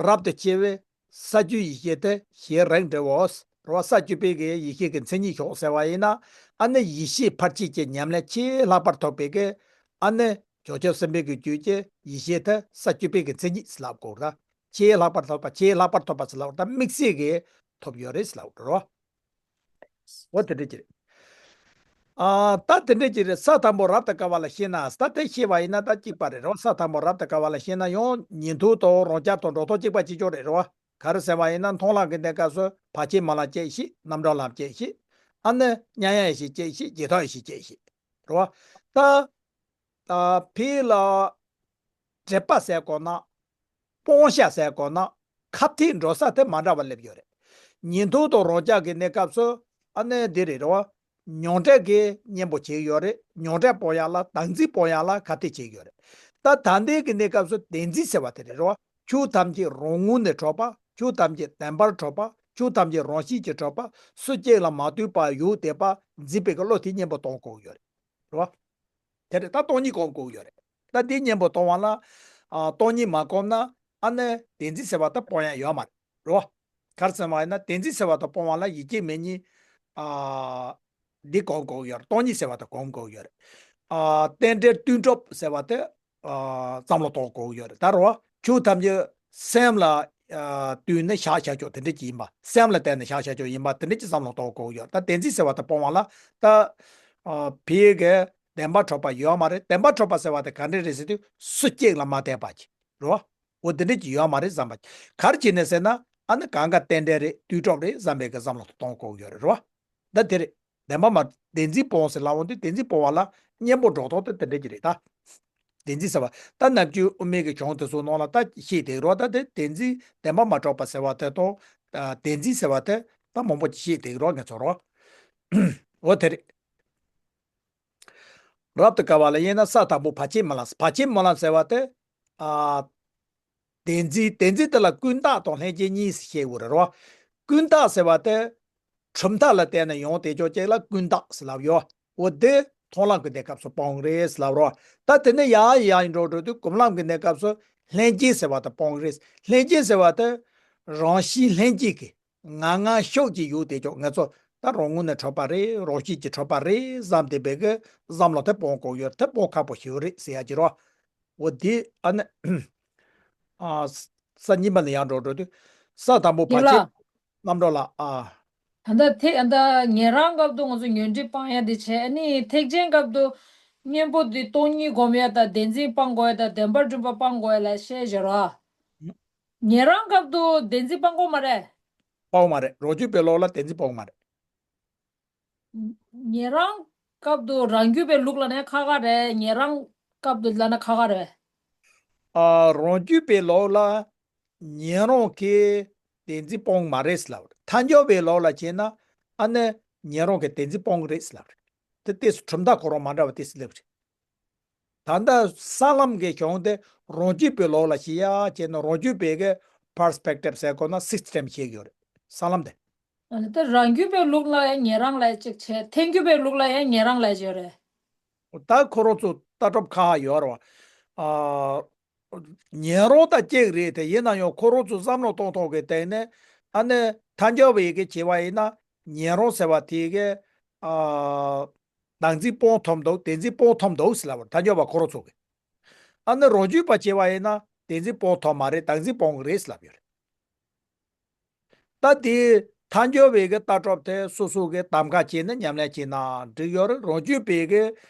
རབ་ཏུ་ཕྱེ་བའི་ས་བཅུའི་ཡེ་ཤེས་དེ་ཞེས་རིང་འབྲི་བའོ། རེད་བ། ས་བཅུ་པའི་གི་ཡེ་ཤེས་ཀྱི་མཚན་ཉིད་ཤོག་ཟེར་བ་ཡིན་ན། ཨ་ནི་ཡེ་ཤེས་ཕར་ཕྱིན་གྱི་ཉམས་ལེན་ཆེས་ལྷག་པར་ཐོབ་པའི་གི། ཨ་ནི་བྱང་ཆུབ་སེམས་དཔའི་གི་རྒྱུད་ཀྱི་ཡེ་ཤེས་དེ་ས་བཅུ་པའི་གི་མཚན་ཉིད་ཟེར་ལབ་དགོས་རེད། ཆེས་ལྷག་པར་ཐོབ་པ། ཆེས་ལྷག་པར་ཐོབ་པ་ཟེར་ལབ་དགོས་རེད། དམིགས་བསལ་གི་ཐོབ་ཡོད་རེད་ཟེར་ལབ་དགོས་རེད་བ། འོ་དེ་འདྲ་ཅིག་རེད། ཨ། ད་དེ་འདྲ་ཅིག་རེད། ས་དང་པོ་རབ་ཏུ་དཀའ་བ་ལ་ཤེས་ན། ད་དེ་ཤེས་པ་ཡིན་ན་ད་གཅིག་པ་རེད་རོ། ས་དང་པོ་རབ་ཏུ་དཀའ་བ་ལ་ཤེས་ན་ཡང་ཉན་ཐོས་དང་རང་རྒྱལ་དང་འགྲོ་ལྡོག་གཅིག་པ་གཅིག་ཀྱང་རེད་རོ། ག་རེ་ཟེར་བ་ཡིན་ན་མཐོང་ལམ་གྱི་གནས་སྐབས་སུ་བར་ཆད་སྨོན་ལམ་སྐྱེ་ཤེས། རྣམ་གྲོལ་ལམ་སྐྱེ་ཤེས། ཨ་ནི་མཉམ་ཡེ་ཤེས་སྐྱེ་ཤེས། རྗེས་ཐོབ་ཡེ་ཤེས་སྐྱེ་ཤེས་རོ། ད། ཨ། ཕི་ལ་འགྲེལ་པ་ཟེར་དགོས་ན། སྤོང་བྱ་ཟེར་དགོས་ན། ཁ་གཏད་འགྲོ་ས་དེ་མ་འདྲ་བ་སླེབས་ཡོད་རེད། ཉན་ཐོས་དང་རང་རྒྱལ་གྱི་གནས་སྐབས་སུ་ཨ་ནི་འདི་རེད་རོ། མྱང་འདས་ཀྱི་གཉེན་པོ་བྱེད་ཀྱི་ཡོད་རེད། མྱང་འདས་སྤོང་ཡ་ལ། བདག་འཛིན་སྤོང་ཡ་ལ་ཁ་གཏད་བྱེད་ཀྱི་ཡོད་རེད། ད་ད་ལྟའི་གི་གནས་སྐབས་སུ་བདེན་འཛིན་ཟེར་བ་དེ་རེད་རོ། ཆོས་ཐམས་ཅད་རང་ངོས་ནས་གྲུབ་པ། ཆོས་ཐམས་ཅད་བདེན་པར་གྲུབ་པ། ཆོས་ཐམས་ཅད་རང་བཞིན་གྱིས་གྲུབ་པ། སུ་གཅིག་ལ་མ་ལྟོས་པར་ཡོད་བསྡད་པ་འཛིན་པའི་གི་བློ་དེ་གཉེན་པོ་གཏོང་དགོས་ཀྱི་ཡོད་རེད། རེད་བ། དེ་རེད། ད་སྟོང་ཉིད་གོམས་དགོས་ཀྱི་ཡོད་རེད། ད་འདི་གཉེན་པོ་གཏོང་བ་ལ། ཨ། སྟོང་ཉིད་མ་གོམས་ན་ཨ་ནི་བདེན་འཛིན་ཟེར་བ་ད་སྤོང་ཡ་ཡོད་མ་རེད། རེད་བ། ག་རེ་ཟེར་བ་ཡིན་ན་བདེན་འཛིན་ཟེར་བ་ད་སྤོང་བ་ལ་ཡིད་ཀྱི་མེད་གཉིས། ཨ། འདི་གོམས་དགོས་ཀྱི་ཡོད་རེད། སྟོང་ཉིད་ཟེར་བ་ད་གོམས་དགོས་ཀྱི་ཡོད་རེད། ཨ། རྟེན་འབྲེལ་ལྟོས་གྲུབ་ཟེར་བ་དེ། ཨ། བསམ་བློ་གཏོང་དགོས་ཀྱི་ཡོད་རེད། ད་རེད་བ། ཆོས་ཐམས་ཅད་སེམས་ལ། ཨ། ལྟོས་ནས་བཞག་བཞག་ཆོག་དེ་འདྲ་ཅིག་ཡིན་པ། སེམས་ལ་བརྟེན་ནས་བཞག་བཞག་ཆོག་ཡིན་པ་དེ་འདྲ་ཅིག་བསམ་བློ་གཏོང་དགོས་ཀྱི་ཡོད་རེད། ད་བདེན་འཛིན་ཟེར་བ་ད་སྤོང་བ་ལ་ད། ཨ། ཕི་གི་བདེན་པར་གྲུབ་པ་ཡོད་མ་རེད། བདེན་པར་གྲུབ་པ་ཟེར་བ་དེ་ག་འདྲ་རེད་ཟེར་དུས་སུ་གཅིག་ལ་མ་བརྟེན་པ་ཅིག་རེད་བ། འོ་དེ་འདྲ་ཅིག་ཡོད་མ་རེད་བསམ་པ་ཅིག་ག་རེ་བྱས་ནས་ཟེར་ན་ཨ་ནི་གང་ག་རྟེན་འབྲེལ་རེད། ལྟོས་གྲུབ་རེད་བསམ་པའི་གི་བསམ་བློ་གཏོང་དགོས་ཀྱི་ཡོད་རེད། རེད་བ། ད་དེ་རེད། བདེན་པ་མ། བདེན་འཛིན་སྤོང་ཟེར་ལབ་འོང་དུས་བདེན་འཛིན་སྤོང་བ་ལ་གཉེན་པོ་འགྲོ་ལྡོག་དེ་དེ་འདྲ་ཅིག་རེད་ད། བདེན་འཛིན་ཟེར་བ་ད་ནམ་རྒྱུན་དབུ་མའི་གི་གཞུང་དེ་ཚོ་ནང་ལ་ད་བཤད་བསྡད་རོགས། ད་དེ་བདེན་འཛིན་བདེན་པ་མ་གྲུབ་པ་ཟེར་བ་དེ་དང་། ཨ། བདེན་འཛིན་ཟེར་བ་དེ་ད་མང་པོ་ཅིག་བཤད་བསྡད་རོགས་ངས་ཚོར་རོགས། འོ་དེ་རེད། རབ་ཏུ་དཀའ་བ་ལ་དབྱེ་ན་ས་དང་པོ་བར་ཆད་སྨོན་ལམ། བར་ཆད་སྨོན་ལམ་ཟེར་བ་དེ། ཨ། བདེན་འཛིན། བདེན་འཛིན་དེ་ལ་ཀུན་བརྟགས་དང་ལྷན་སྐྱེས་གཉིས་སུ་བཤད་དགོས་རེད་རོ། ཀུན་བརྟགས་ཟེར་བ་དེ་གྲུབ་མཐའ་ལ་བརྟེན་ནས་ཡོང་བསྡད་ཆོག་ཅིག་ལ་ཀུན་བརྟགས་ཟེར་ལབ་ཡོད། འོ་དེ་མཐོང་ལམ་གྱི་གནས་སྐབས་སུ་སྤོང་རེད་ཟེར་ལབ་རོ། ད་དེ་ནས་ཡར་ཡར་འགྲོ་འགྲོ་དུས་སྒོམ་ལམ་གྱི་གནས་སྐབས་སུ་ལྷན་སྐྱེས་ཟེར་བ་དེ་སྤོང་རེད། ལྷན་སྐྱེས་ཟེར་བ་དེ་རང་བཞིན་ལྷན་སྐྱེས་ཀྱི་ངང་ངམ་ཤུགས་ཀྱིས་ཡོད་བསྡད་ཆོག་ང་ཚོ་ད་རང་ངོས་ནས་གྲུབ་པ་རེད། རང་བཞིན་གྱིས་གྲུབ་པ་རེད་བསམ་བསྡད་པའི་གི་བསམ་བློ་དེ་སྤོང་དགོས་ཡོད། དེ་སྤོང་ཁག་པོ་ཞིག་རེད་ཟེར་ཡ་ཅིག་རོ། འོ་དེ་ཨ་ནི། ཨ། ས་གཉིས་པ་ནས་ཡར་འགྲོ་འགྲོ་དུས། ས་དང་པོ་ཡིན་ལ། བར་ཆད། རྣམ་གྲོལ་ལ། ཨ། ད་ལྟ་ཐེག་ད་ལྟ་ཉན་རང་སྐབས་དུ་ང་ཚོ་ཉོན་སྒྲིབ་སྤང་ཡ་དེ་བྱས། ཨ་ནི་ཐེག་ཆེན་སྐབས་དུ་གཉེན་པོ་དེ་སྟོང་ཉིད་སྒོམ་ཡ་དང་བདེན་འཛིན་སྤང་དགོས་ཡ་དང་བདེན་པར་གྲུབ་པ་སྤང་དགོས་ཡ་ལ་བཤད་བཞག་རོགས། ཉན་རང་སྐབས་དུ་བདེན་འཛིན་སྤང་དགོས་མ་རེད། སྤང་མ་རེད། རང་རྒྱུད་པའི་ལུགས་ལ་བདེན་འཛིན་སྤང་མ་རེད། ཉན་རང་སྐབས་དུ་རང་རྒྱུད་པའི་ལུགས་ལ་ནི་ཁག་ཁག་རེད། ཉན་རང་སྐབས་དུ་ལ་ན་ཁག་ཁག་རེད། ཨ། རང་རྒྱུད་པའི་ལུགས་ལ་ཉན་རང་གི་བདེན་འཛིན་སྤོང་མ་རེད་ཟེར་ལབ་རེད། ཐལ་འགྱུར་བའི་ལུགས་ལ་བྱས་ན་ཨ་ནི་ཉན་རང་གི་བདེན་འཛིན་སྤོང་རེད་ཟེར་ལབ་རེད། དེ་ཏོག་ཙམ་གྲུབ་མཐའ་ཁོ་རང་མ་འདྲ་བ་ཏོག་ཙམ་སླེབས་རེད། ད་ལྟ་ས་ལམ་གྱི་གཞུང་དེ་རང་རྒྱུད་པའི་ལུགས་ལ་བཤད་ཡ་བྱས་ན་རང་རྒྱུད་པའི་གི་པར་སི་པེག་ཊིབ་ཟེར་དགོས་ན་སིགས་ཊེམ་བཤད་ཀྱི་ཡོད་རེད། ས་ལམ་དེ། ཨ་ནི་ད་རང་རྒྱུད་པའི་ལུགས་ལ་ཡང་ཉན་རང་ལབ་ཅིག་བྱས། ཐལ་འགྱུར་བའི་ལུགས་ལ་ཡང་ཉན་རང་ལབ་ཅིག་ཡོད་རེད། ད་ཁོ་རང་ཚོ་ལྟ་གྲུབ་ཁ་ཡོད་རེད་བ། ཨ། ཉན་རང་ད་གཅིག་རེད་དེ། ཡིན་ན་ཡང་ཁོ་རང་ཚོ་བསམ་བློ་གཏོང་ཐོག་གི་སྟེང་ནས་ཨ་ནི་ཐལ་འགྱུར་བའི་གི་བྱས་པ་ཡིན་ན་ཉན་རང་ཟེར་བ་དེ་གི། ཨ། བདག་འཛིན་སྤོང་ཐུབ་འདུག་བདེན་འཛིན་སྤོང་ཐུབ་འདུག་ཟེར་ལབ་པ་རེད། ཐལ་འགྱུར་བ་ཁོ་རང་ཚོ་གི། ཨ་ནི་རང་རྒྱུད་པ་བྱས་པ་ཡིན་ན་བདེན་འཛིན་སྤོང་ཐུབ་མ་རེད། བདག་འཛིན་སྤོང་གི་རེད་ཟེར་ལབ་ཡོད་རེད། ད་དེ་ཐལ་འགྱུར་བའི་གི་ལྟ་གྲུབ་དེ་སོ་སོ་གི་གདམ་ག་བྱས་ནས་ཉམས་ལེན་བྱས་ན་འགྲིག་ཡོད་རེད། རང་རྒྱུད་པའི་གི་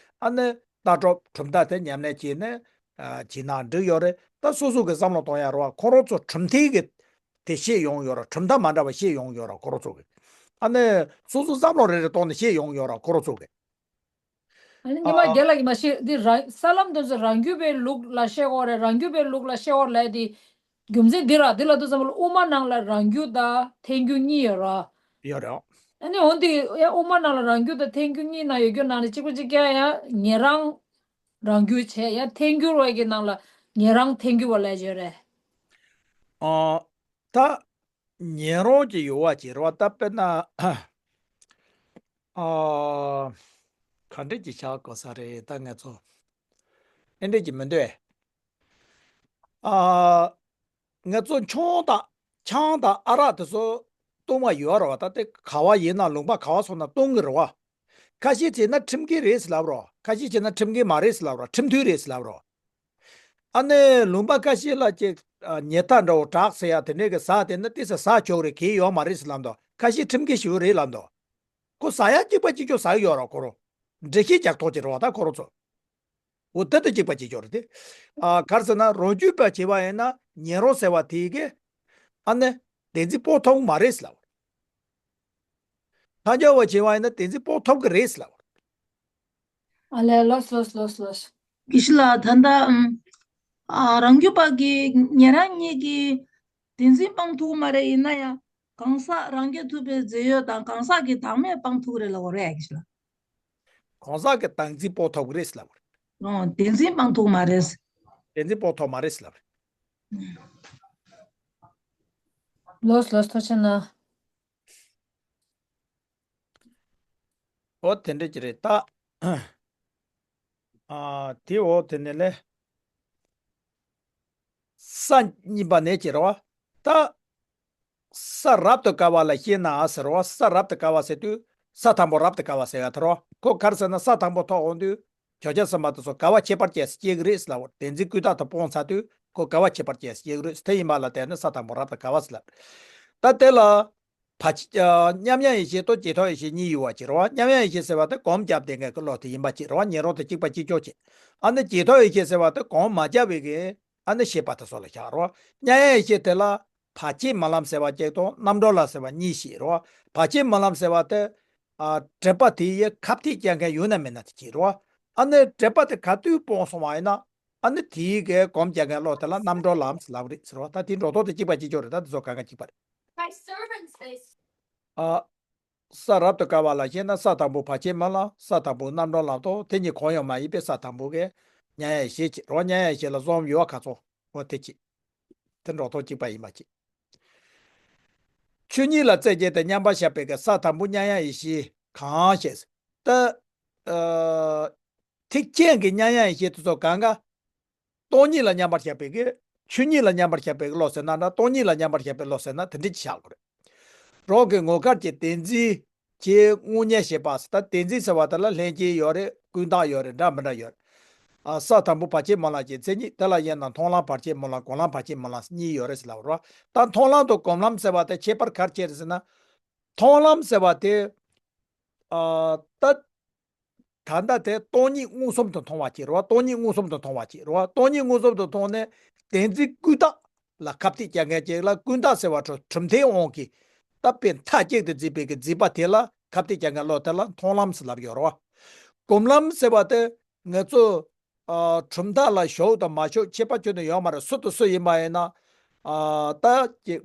ཨ་ནི་ལྟ་གྲུབ་གྲུབ་མཐའ་དེ་ཉམས་ལེན་བྱས་ནས་ཨ་བྱས་ན་འགྲིག་ཡོད་རེད། ད་སོ་སོ་གི་བསམ་བློ་གཏོང་ཡ་རེད་བ། ཁོ་རང་ཚོ་གྲུབ་མཐའི་གི་དེ་བཤད་ཡོང་ཡོད་རེད། གྲུབ་མཐའ་མ་འདྲ་བ་བཤད་ཡོང་ཡོད་རེད་ཁོ་རང་ཚོ་གི། ཨ་ནི་སོ་སོ་བསམ་བློ་རེ་རེ་གཏོང་ནས་བཤད་ཡོང་ཡོད་རེད་ཁོ་རང་ཚོ་གི། ཨ་ནི་ཉི་མ་ཨ། རྒྱལ་ལགས་ཀྱིས་མ་ཤེས་འདི་རང་ས་ལམ་དེ་ཚོ་རང་རྒྱུད་པའི་ལུགས་ལ་བཤད་དགོས་རེད། རང་རྒྱུད་པའི་ལུགས་ལ་བཤད་དགོས་ལབ་དེ་རྒྱུ་མཚན་འདི་ར། འདི་ལ་དུས་ཙམ་པ་ལ་དབུ་མ་ནང་ལ་རང་རྒྱུད་དང་ཐལ་འགྱུར་གཉིས་ཡོད་ར། ཡོད་རེད། ཨ་ནི་འོན་ཏེ་ཡ་དབུ་མ་ནང་ལ་རང་རྒྱུད་དང་ཐལ་འགྱུར་གཉིས་ནང་ཡོད་རྒྱུ་ནང་ལ་གཅིག་པ་གཅིག་རྐྱང་ཡ་ཉན་རང་རང་རྒྱུད་བྱས་ཡ་ཐལ་འགྱུར་བ་གི་ནང་ལ་ཉན་རང་ཐལ་འགྱུར་བ་ལབ་ཡོད་རེད། ཨ། ད་ཉན་རང་གི་ཡོད་པ་ཅིག་རེད་བ། ད་དཔེར་ན་ཨ། ག་འདྲ་ཅིག་བྱ་དགོས་ས་རེད་ད་ང་ཚོ། ཨེ་འདྲ་ཅིག་མི་འདུག་ཨེ། ཨ། ང་ཚོ་ཆང་དང་ཆང་དང་ཨ་རག་དེ་ཚོ་བཏུང་བ་ཡོད་རེད་བ། ད་དེ་ག་བ་ཡིན་ན་ལུང་པ་ག་བ་སོང་ན་བཏུང་གི་རེད་བ། ཁ་ཤས་བྱས་ན་ཁྲིམས་འགལ་རེད་ཟེར་ལབ་རོ། ཁ་ཤས་བྱས་ན་ཁྲིམས་འགལ་མ་རེད་ཟེར་ལབ་རོ། ཁྲིམས་མཐུན་རེད་ཟེར་ལབ་རོ། ཨ་ནི་ལུང་པ་ཁ་ཤས་ལ་ཅིག་ཉལ་ཐ་འདྲ་བོ་བྲག་ཟེར་ཡ་དེ་འདྲས་ཀྱི་ཟ་དེ་ནི་ཏི་ས་ཟ་ཆོག་རེད་གལ་ཡོད་མ་རེད་ཟེར་ལབ་འདུག་ཁ་ཤས་ཁྲིམས་འགལ་ཞིག་རེད་ལབ་འདུག་ཁོ་ཟ་ཡ་གཅིག་པ་གཅིག་ཆོག་ཟ་གི་ཡོད་རོ་ཁོ་རོ། འགྲེལ་བཤད་རྒྱག་ཐོག་ཅིག་རེད་བ་ད་ཁོ་རོ་ཚོ། འོ་དེ་དང་གཅིག་པ་གཅིག་ཆོག་རེད་དེ། ཨ་ག་རེ་ཟེར་ན་རང་རྒྱུད་པ་བྱས་པ་ཡིན་ན་ཉན་རང་ཟེར་བ་དེ་གི་ཨ་ནི་བདེན་འཛིན་སྤོང་ཐུབ་མ་རེད་ཟེར་ལབ། ཐལ་འགྱུར་བ་བྱས་པ་ཡིན་ན་བདེན་འཛིན་སྤོང་ཐུབ་ཀྱི་རེད་ཟེར་ལབ། ཨ་ལས་ལོས་ལོས་ལོས་ལོས། དགེ་བཤེས་ལགས་ད་ལྟ་ཨམ། ཨ་རང་རྒྱུད་པ་གི་ཉན་རང་གཉིས་ཀྱི་བདེན་འཛིན་སྤང་ཐུབ་མ་རེད། ཡིན་ན་ཡང་གང་ཟག་རང་རྐྱ་ཐུབ་པའི་རྫས་ཡོད་དང་གང་ཟག་གི་བདག་མེད་སྤང་ཐུབ་རེད་ལབ་པ་རེད་དགེ་བཤེས་ལགས། གང་ཟག་གི་བདག་འཛིན་སྤོང་ཐུབ་ཀྱི་རེད་ཟེར་ལབ། ཨོ་བདེན་འཛིན་སྤང་ཐུབ་མ་རེད། བདེན་འཛིན་སྤོང་ཐུབ་མ་རེད་ཟེར་ལབ། ལོས་ལོས་ཐུགས་རྗེ་གནང་། འོ་དེ་འདྲ་ཅིག་རེད་ད། ཨ་དེ་འོ་དེ་ནས་ལས། ས་གཉིས་པ་ནས་ཅིག་རེད་བ། ད། ས་རབ་ཏུ་དཀར་བ་ལ་ཤེས་ན་ཟེར་བ། ས་རབ་ཏུ་དཀར་བ་ཟེར་དུས་ས་དང་པོ་རབ་ཏུ་དཀར་བ་ཟེར་ཡ་དེ་རེད་བ། ཁོ་ག་རེ་ཟེར་ན་ས་དང་པོ་ཐོབ་འོང་དུས། ཁྱོད་ཅག་བསམ་པ་དེ་ཚོ་དགའ་བ་ཁྱད་པར་ཅན་ཞིག་སྐྱེ་གི་རེད་ཟེར་ལབ། བདེན་འཛིན་ཀུན་བཏགས་དེ་སྤོང་ཚར་དུས་ཁོ་དགའ་བ་ཁྱད་པར་ཅན་ཞིག་སྐྱེ་གི་རེད། དེ་ཡིན་པ་ལ་བརྟེན་ནས་ས་དང་པོ་རབ་ཏུ་དཀར་བ་ཟེར་ལབ། ད་དེ་ལ། བ་ཆེ་ཨ། མཉམ་ཡང་ཡེ་ཤེས་དང་རྗེས་ཐོབ་ཡེ་ཤེས་གཉིས་ཡོད་པ་ཅིག་རེད་བ། མཉམ་ཡང་ཡེ་ཤེས་ཟེར་བ་དེ་གོམས་བརྒྱབ་བསྡད་མཁན་གྱི་བློ་དེ་ཡིན་པ་ཅིག་རེད་བ། ཉན་རང་དང་གཅིག་པ་གཅིག་ཆོག་ཅིག་ཨ་ནི་རྗེས་ཐོབ་ཡེ་ཤེས་ཟེར་བ་དེ་གོམས་མ་བརྒྱབ་པའི་གི་ཨ་ནི་ཤེས་པ་དེ་ཚོ་ལ་བཞག་རེད་བ། མཉམ་ཡང་ཡེ་ཤེས་དེ་ལ་བར་ཆད་སྨོན་ལམ་ཟེར་བ་གཅིག་དང་རྣམ་གྲོལ་ལམ་ཟེར་བ་གཉིས་ཤིག་རེད་བ། བར་ཆད་སྨོན་ལམ་ཟེར་བ་དེ། ཨ། སྒྲིབ་པ་དེ་ཡི་ཁ་གཏད་བཅག་མཁན་ཡོད་ན་མེད་ན་དེ་ཅིག་རེད་བ། ཨ་ནི་སྒྲིབ་པ་དེ་ག་དུས་སྤོང་སོང་བ་ཡིན་ན། ཨ་ནི་དེའི་གི་གོམས་བརྒྱབ་མཁན་བློ་དེ་ལ་རྣམ་གྲོལ་ལམ་ཟེར་ལབ་རེད་ཟེར་བ། ད་དེ་འགྲོ་ཐོག་དེ་གཅིག་པ་གཅིག་ཆོག་རེད། ད་དེ་ཚོ་གང་ག་གཅིག་པ་རེད། ཨ། ས་རབ་ཏུ་དཀར་བ་ལ་ཤེས་ན་ས་དང་པོ་བར་ཆད་སྨོན་ལམ། ས་དང་པོ་རྣམ་གྲོལ་ལམ་དང་དེ་གཉིས་གང་ཡང་མ་ཡིན་པའི་ས་དང་པོ་གི་མཉམ་ཡང་ཡེ་ཤེས་ཅིག་རེད་བ། མཉམ་ཡང་ཡེ་ཤེས་ལ་གསུམ་ཡོད་བ་ཁ་ཚོ། འོ་དེ་ཅིག་དེ་འགྲོ་ཐོག་གཅིག་པ་ཡིན་པ་ཅིག་ཆོས་ཉིད་ལ་རྩད་བཅད་དེ་མཉམ་པར་བཞག་པའི་གི་ས་དང་པོ་མཉམ་ཡང་ཡེ་ཤེས་གང་ཞེས། ད། ཨ། ཐེག་ཆེན་གྱི་མཉམ་ཡང་ཡེ་ཤེས་དེ་ཚོ་གང་ག་སྟོང་ཉིད་ལ་མཉམ་པར་བཞག་པའི་གི། ཆོས་ཉིད་ལ་མཉམ་པར་བཞག་པའི་གི་བློ་ཟེར་ན་འདྲ། སྟོང་ཉིད་ལ་མཉམ་པར་བཞག་པའི་བློ་ཟེར་ན་དེ་འདྲ་ཅིག་བཞག་དགོས་རེད། རང་གི་ངོ་སྐལ་གྱི་བདེན་འཛིན་གྱི་དངོས་གཉེན་བྱེད་པ་ཟེར། ད་བདེན་འཛིན་ཟེར་བ་དེ་ལ་ལྷན་སྐྱེས་ཡོད་རེད། ཀུན་བཏགས་ཡོད་རེད། འདྲ་མི་འདྲ་ཡོད་རེད། ཨ། ས་དང་པོ་བར་ཆད་སྨོན་ལམ་གྱི་མཚན་ཉིད་དེ་ལ་དབྱེ་ན་མཐོང་ལམ་བར་ཆད་སྨོན་ལམ་སྒོམ་ལམ་བར་ཆད་སྨོན་ལམ་གཉིས་ཡོད་རེད་ཟེར་ལབ་རོ། ད་མཐོང་ལམ་དང་སྒོམ་ལམ་ཟེར་བ་དེ་ཁྱད་པར་ག་རེ་ཕྱེ་རེད་ཟེར་ན། མཐོང་ལམ་ཟེར་བ་དེ། ཨ། ད། ད་ལྟ་དེ་སྟོང་ཉིད་མངོན་སུམ་དུ་མཐོང་བ་ཅིག་རེད་བ། སྟོང་ཉིད་མངོན་སུམ་དུ་མཐོང་བ་ཅིག་རེད་བ། སྟོང་ཉིད་མངོན་སུམ་དུ་མཐོང་ནས་བདེན་འཛིན་ཀུན་བཏགས་ལ་ཁ་གཏད་བཅག་མཁན་ཅིག་ལ་ཀུན་བཏགས་ཟེར་བ་གྲུབ་མཐའི་དབང་གིས་ད་དཔེ་མཐའ་གཅིག་ཏུ་འཛིན་པའི་གི་འཛིན་པ་དེ་ལ་ཁ་གཏད་བཅག་མཁན་བློ་དེ་ལ་མཐོང་ལམ་ཟེར་ལབ་ཡོད་རེད་བ། སྒོམ་ལམ་ཟེར་བ་དེ་ང་ཚོ། ཨ། གྲུབ་མཐའ་ལ་ཞུགས་དང་མ་ཞུགས་ཁྱད་པར་ཁྱོན་ནས་ཡོད་མ་རེད། སུ་དང་སུ་ཡིན་པ་ཡིན་ན། ཨ། ད་ཀྱི་